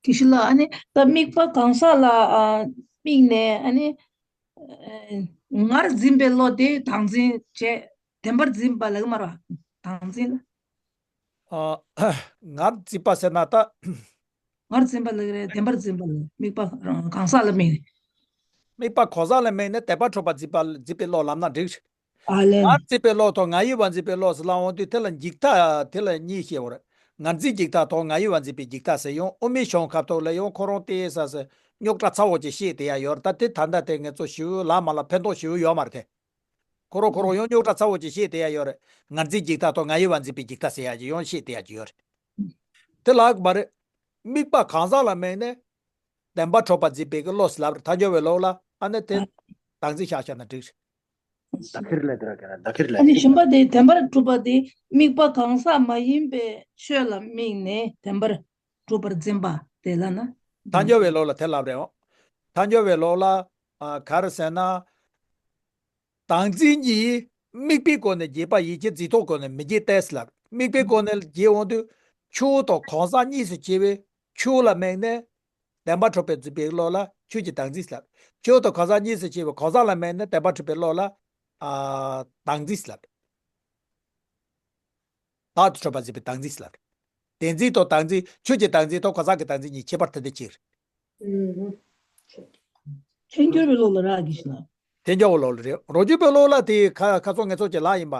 བཤེས་ལགས། ཨ་ནི་ད་དམིགས་པ་གང་ཟག་ལ་ཨ་དམིགས་ནས་ཨ་ནི་ཨ་ངར་འཛིན་པའི་བློ་དེ་དང་འཛིན་བྱས་བདེན་པར་འཛིན་པ་ལབ་ཀྱི་མ་རེད་པ། དང་འཛིན་ལ། ཨ་ངར་འཛིན་པ་ཟེར་ན་ད། ངར་འཛིན་པ་ལབ་ཀྱི་རེད། བདེན་པར་འཛིན་པ་ལབ། དམིགས་པ་གང་ཟག་ལ་དམིགས་ནས། དམིགས་པ་གང་ཟག་ལ་དམིགས་ནས་བདེན་པར་གྲུབ་པ་འཛིན་པ་འཛིན་པའི་བློ་ལབ་ན་འགྲིག་རེད། ཨ་ལས། ང་རྩིས་པའི་བློ་དང་ང་ཡི་བ་འཛིན་པའི་བློ་ཟེར་ལབ་འོང་དུས་དེ་ལ་འཇིག་ལྟ་དེ་ལ་གཉིས་བཤད་པ་རེད། ངར་འཛིན་འཇིག་ལྟ་དང་ང་ཡི་བ་འཛིན་པའི་འཇིག་ལྟ་ཟེར་ཡང་དབུ་མའི་ཞིང་ཁམས་ཐོག་ལ་ཡང་ཁོ་རང་དེ་ས་ཟེར་རྙོག་དྲ་ཚ་བོ་ཅིག་བཤད་དེ་ཡ་ཡོད་རེད། ད་དེ་ད་ལྟ་དེ་ངེད་ཚོ་ཞི་བོའི་ལམ་མ་ལ་ཕན་ཐོགས་ཞི་བོ་ཡོད་མ་རེད་དེ། ཁོ་རང་ཁོ་རང་ཡང་རྙོག་དྲ་ཚ་བོ་ཅིག་བཤད་དེ་ཡ་ཡོད་རེད། ངར་འཛིན་འཇིག་ལྟ་དང་ང་ཡི་བ་འཛིན་པའི་འཇིག་ལྟ་ཟེར་ཡ་ཅིག་ཡང་བཤད་དེ་ཡ་ཅིག་ཡོད་རེད། དེ་ལགས་མ་རེད། དམིགས་པ་གང་ཟག་ལ་དམིགས་ནས་བདེན་པར་གྲུབ་པ་འཛིན་པའི་གི་བློ་ཟེར་ལབ་རེད། ཐལ་འགྱུར་བའི་བློ་ལ་ཨ་ནི་དེ་དང་འཛིན་བཞག་བཞག་ན་འགྲིག་རེད། ད་ཁིར་ལས་དེ་ར་ག་ར་ད་ཁིར་ལས། ཨ་ནི་གཞན་པ་དེ་བདེན་པར་གྲུབ་པ་དེ་དམིགས་པ་གང་ཟག་མ་ཡིན་པའི་ཆོས་ལ་དམིགས་ནས་བདེན་པར་གྲུབ་པར་འཛིན་པ་དེ་ལ་ན། ཐལ་འགྱུར་བའི་བློ་ལ་དེ་ལབ་རེད། ཐལ་འགྱུར་བའི་བློ་ལ་ཨ་ག་རེ་ཟེར་ན། དང་འཛིན་གྱིས་དམིགས་པའི་སྒོ་ནས་བརྗོད་པ་ཡིན་གྱི་འཛིན་སྟངས་སྒོ་ནས་མི་བརྗོད་ཏེ་ལབ། དམིགས་པའི་སྒོ་ནས་བརྗོད་འོང་དུས་ཆོས་དང་གང་ཟག་གཉིས་སུ་ཕྱེ་བའི་ཆོས་ལ་དམིགས་ནས་བདེན་པར་གྲུབ་པའི་འཛིན་པའི་བློ་ལ་ཆོས་ཀྱི་དང་འཛིན་ལབ། ཆོས་དང་གང་ཟག་གཉིས་སུ་ཕྱེ་བའི་གང་ཟག་ལ་དམིགས་ནས་བདེན་པར་གྲུབ་པའི་བློ་ལ་ཨ་དང་འཛིན་ལབ། བདག་ཏུ་གྲུབ་པ་འཛིན་པའི་དང་འཛིན་ལབ། བདེན་འཛིན་དང་དང་འཛིན་ཆོས་ཀྱི་དང་འཛིན་དང་གང་ཟག་གི་དང་འཛིན་གཉིས་ཁྱད་པར་དེ་འདྲ་ཕྱེ། ཐལ་འགྱུར་བའི་བློ་ལ་རག་གི་ཞིག་ལ། ཐལ་འགྱུར་བའི་བློ་ལ་རེད། རང་རྒྱུད་པའི་བློ་ལ་དེ་ཁ་ཁ་སང་ངེད་ཚོ་གི་ལ་ཡིན་པ།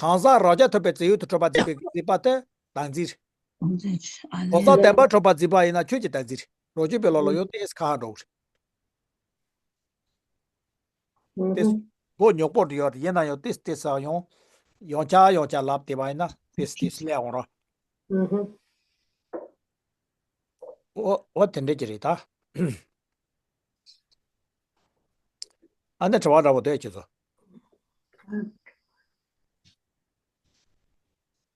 གང་ཟག་རང་རྐྱ་ཐུབ་པའི་རྫས་ཡོད་དུ་གྲུབ་པ་འཛིན་པའི་འཛིན་པ་དེ་དང་འཛིན་རེད། གང་ཟག་བདེན་པར་གྲུབ་པ་འཛིན་པ་ཡིན་ན་ཆོས་ཀྱི་དང་འཛིན་རེད། རང་རྒྱུད་པའི་བློ་ལ་ཡང་ཏོག་ཙམ་ཁ་ཁ་འགྲོ་གི་རེད། ཏོག་ཙམ་མགོ་ཉོག་པོ་འདྲ་ཡོད་རེད། ཡིན་ན་ཡང་ཏོག་ཙམ་ཏོག་ཙམ་ཡང་ཡང་བསྐྱར་ཡང་བསྐྱར་ལབ་བསྡད་པ་ཡིན་ན་ཏོག་ཙམ་ཏོག་ཙམ་སླེབས་འོང་རོགས། འོ་འོ་དེ་འདྲ་ཅིག་རེད་ད། ཨ་ནི་དྲི་བ་འདྲ་པོ་འདུག་ཁྱེད་ཚོ།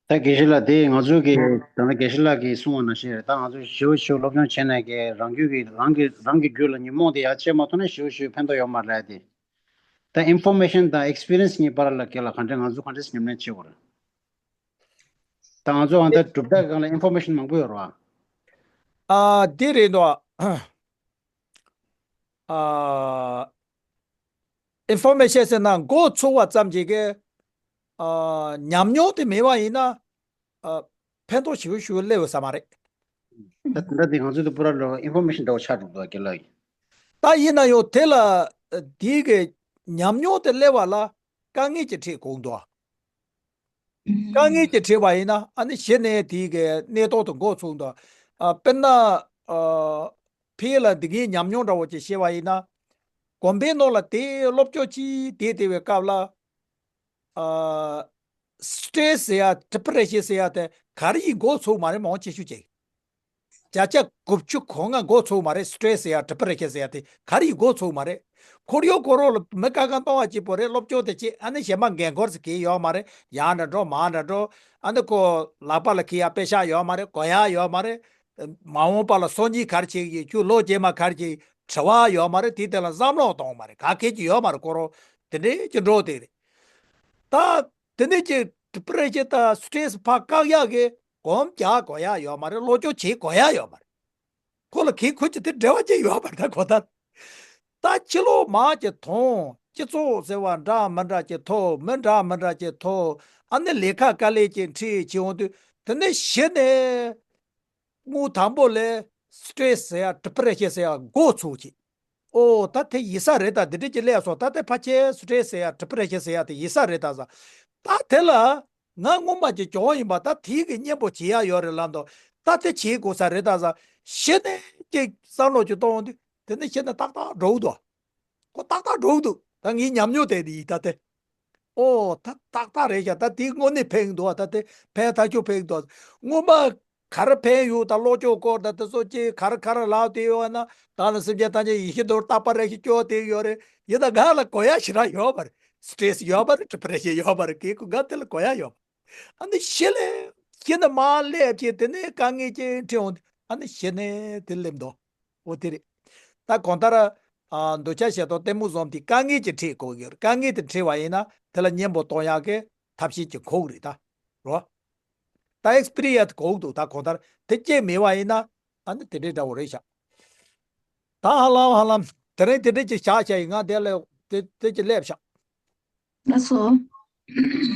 ད་དགེ་བཤེས་ལགས་དེ་ང་ཚོ་གི་ད་ལྟ་དགེ་བཤེས་ལགས་ཀྱིས་གསུངས་པ་ནང་བཞིན་རེད། ད་ང་ཚོ་ཞིབ་ཞིབ་སློབ་སྦྱོང་བྱས་ནས་ཀྱི་རང་རྒྱུད་ཀྱི་རང་གི་རང་གི་རྒྱུད་ལ་ཉོན་མོངས་དེ་ཡར་བཅད་མ་ཐུབ་ན་ཞིབ་ཞིབ་ཕན་ཐོགས་ཡོད་མ་རེད་དེ། ད་ཨིན་ཕོར་མེ་ཤན་དང་ཨེག་སི་པི་རི་ཡན་སི་གཉིས་བར་ལ་གལ་ལ་ག་འདྲ་ང་ཚོ་ག་འདྲ་ཉམས་ལེན་བྱེད་དགོས་རེད། ད་ང་ཚོ་ཨ་ད་གྲུབ་མཐའ་སྒང་ལ་ཨིན་ཕོར་མེ་ཤན་མང་པོ་ཡོད་རེད་བ། ཨ་དེ་རེད་འདུག་ཨ་ཨིན་ཕོར་མེ་ཤན་ཟེར་ན་འགོ་ཚུགས་པ་ཙམ་གྱིས་ཀྱི་ཨ་ཉམས་མྱོང་དེ་མེད་པ་ཡིན་ན་ཨ་ཕན་ཐོགས་ཞེ་པོ་ཞེ་པོ་སླེབས་ཡོད་ས་མ་རེད། ད་ད་དེ་ང་ཚོ་དུ་པུ་ར་ལོ་ཨིན་ཕོར་མེ་ཤན་འདྲ་བོ་ཆགས་འགྲོ་འདུག་རྒན་ལགས། ད་ཡིན་ན་ཡང་དེ་ལ་དེའི་གི་ཉམས་མྱོང་དེ་སླེབས་པ་ལ་དཀའ་ངལ་ཅིག་འཕྲད་དགོས་འདུག་དཀའ་ངལ་ཅིག་འཕྲད་པ་ཡིན་ན་ཨ་ནི་གཞི་ནས་དེའི་གི་གནས་སྟངས་དེ་འགོ་ཚུགས་འདུག་ཨ་དཔེར་ན་ཨ་ཕ་གི་ལ་འདི་གའི་ཉམས་མྱོང་འདྲ་བོ་ཅིག་བཤད་པ་ཡིན་ན། དགོན་པའི་ནང་ལ་དེ་སློབ་སྦྱོང་ཅིག་བསྡད་བསྡད་པའི་སྐབས་ལ། ཨ་སི་ཊེ་རེ་སི་ཟེར་ཡ་ཌི་པི་རེ་ཤན་ཟེར་ཡ་དེ་ག་རེ་ཡིན་གོ་ཚུགས་མ་རེད། མང་ཆེ་ཤོས་ཅིག་བརྒྱ་ཆ་དགུ་བཅུ་གོ་ལྔ་གོ་ཚུགས་མ་རེད། སི་ཊེ་རེ་སི་ཟེར་ཡ་ཌི་པི་རེ་ཤན་ཟེར་ཡ་དེ་ག་རེ་ཡིན་གོ་ཚུགས་མ་རེད། ཁོར་ཡུག་ཁོ་རང་ལ་མི་དཀའ་ཁག་གཏོང་བ་གཅིག་པོ་རེད། སློབ་སྦྱོང་དེ་བྱེད་ཨ་ནི་གཞན་པ་འགན་ཁུར་ཟེར་གི་ཡོད་མ་རེད། ཡར་འདྲ་འགྲོ་མར་འདྲ་འགྲོ། ཨ་ནི་ཁོ་ལག་པ་ལ་འཁྱེར་ཡ་པེ་ཤག་ཡོད་མ་རེད། གོན་ཡ་ཡོད་མ་རེད། མ་འོངས་པ་ལ་སང་ཉིན་ག་རེ་བྱེད་ཀྱི་ཡོད། ཁྱོད་ལོ་རྗེས་མ་ག་རེ་བྱེད་ཀྱི་ཡོད། དྲི་བ་ཡོད་མ་རེད། དེའི་ཐད་ལ་བསམ་བློ་གཏོང་མ་རེད། ག་གེ་ཅིག་ཡོད་མ་རེད། ཁོ་རང་དེ་འདྲའི་ཅིག་འགྲོ་དེ་རེད། ད་དེ་ནས་ཀྱི་ཌི་པི་རེ་ཤན་དང་སི་ཊེ་རེ་སི་ཕར་བཀག་ཡག་གི་སྒོམ་རྒྱག་དགོས་ཡ་ཡོད་མ་རེད། སློབ་སྦྱོང་བྱེད་དགོས་ཡ་ཡོད་མ་རེད། ཁོ་ལ་གི་ཁོ་ཅི་དེ་འབྲེལ་བ་ཅི་ཡོད་པར་ད་གོ་ད། ད་ཕྱི་ལོགས་མ་ཅི་མཐོང་སྤྱི་ཚོགས་ཟེར་བ་འདྲ་མི་འདྲ་ཅི་ཐོབ་མི་འདྲ་མི་འདྲ་ཅི་ཐོབ། ཨ་ནི་ལས་ཀ་དཀའ་ལས་ཅི་འཕྲད་བྱེད་འོང་དུས་དེ་ནས་གཞི་ནས། དངུལ་དང་པོ་ལས་སི་ཊེ་རེ་སི་ཟེར་ཡ་ཌི་པི་རེ་ཤན་ཟེར་ཡ་འགོ་ཚུགས་ཀྱི། ཨོ་ད་དེ་ཡིན་ས་རེད་ད་འདི་འདྲ་ཅིག་སླེབས་སོང་ད་དེ་ཕལ་ཆེར་སི་ཊེ་རེ་སི་ཟེར་ཡ་ཌི་པི་རེ་ཤན་ཟེར་ཡ་དེ་ཡིན་ས་རེད་ད་ཟ། ད་དེ་ལ་ང་སྔོན་མ་ཅིག་གྱོང་ཡིན་པ་ད་དེའི་གི་གཉེན་པོ་བྱེད་ཡ་ཡོད་རེད་ལབ་འདུག་ད་དེ་བྱེད་དགོས་ས་རེད་ད་ཟ། གཞི་ནས་ཅིག་བསམ་བློ་ཅིག་གཏོང་འོང་དུས་དེ་ནས་གཞི་ནས་ཏག་ཏག་འགྲོ་གི་འདུག་ཁོ་ཏག་ཏག་འགྲོ་གི་འདུག་ད་ངའི་ཉམས་མྱོང་དེ་ཡིན་ད་དེ། ཨོ་ད་ཏག་ཏག་རེད་ཤག་ད་དེ་དངོས་གནས་ཕན་གི་འདུག་ད་དེ་ཕན་ཐག་ཆོད་ཕན་གི་འདུག་སྔོན་མ་ག་རེ་ཕན་ཡོད་ད་བློ་སྐྱོར་སྐོར་ད་དེ་ཚོ་ཅི་ག་རེ་ག་རེ་ལབ་དེ་ཡོད་ན་ད་ནི་སེམས་ཅན་ཐམས་ཅད་ཡིད་བཞིན་དུ་རྟག་པ་རེ་ཞིག་སྐྱོར་དེ་ཡོད་རེད་ཡིན་ད་ང་ལ་གོ་ཡ་ཞེ་དྲག་ཡོད་པ་རེད། སི་ཊེ་རེ་སི་ཡོད་པ་རེད། ཌི་པི་རེ་ཤན་ཡོད་པ་རེད། གི་ཀུ་ང་དེ་ལ་གོ་ཡ་ཡོད་པ། ཨ་ནི་གཞི་ལས་གཞི་ནས་མར་སླེབས་ཀྱི་དེ་ནས་དཀའ་ངལ་ཅིག་འཕྲད་འོང་། ཨ་ནི་གཞི་ནས་དེ་སླེབས་འདུག་འོ་དེ་རེད། ད་གང་ལྟར་ཨ་འདོད་ཆགས་ཞེ་སྡང་གཏི་མུག་གསུམ་དེ་དཀའ་ངལ་ཅིག་འཕྲད་དགོས་ཀྱི་རེད། དཀའ་ངལ་དེ་འཕྲད་པ་ཡིན་ན་དེ་ལ་གཉེན་པོ་གཏོང་ཡག་གི་ཐབས་ཤེས་ཅིག་དགོས་ཀྱི་རེད་ད། རོ། ད་ཨེག་སི་པི་རི་ཡན་སི་དགོས་ཀྱི་འདུག་ད་གང་ལྟར་དེ་སྐྱེས་མེད་པ་ཡིན་ན་ཨ་ནི་དེ་འདྲའི་འདྲ་བོ་རེད་ཤག་ད་ཧ་ལམ་ཧ་ལམ་དེ་རིང་དེ་འདྲ་ཅིག་བཞག་བྱས་ཡིན། ང་དེ་ལ་དེ་དེ་ཅིག་སླེབས་ཤག་ལགས་སོ།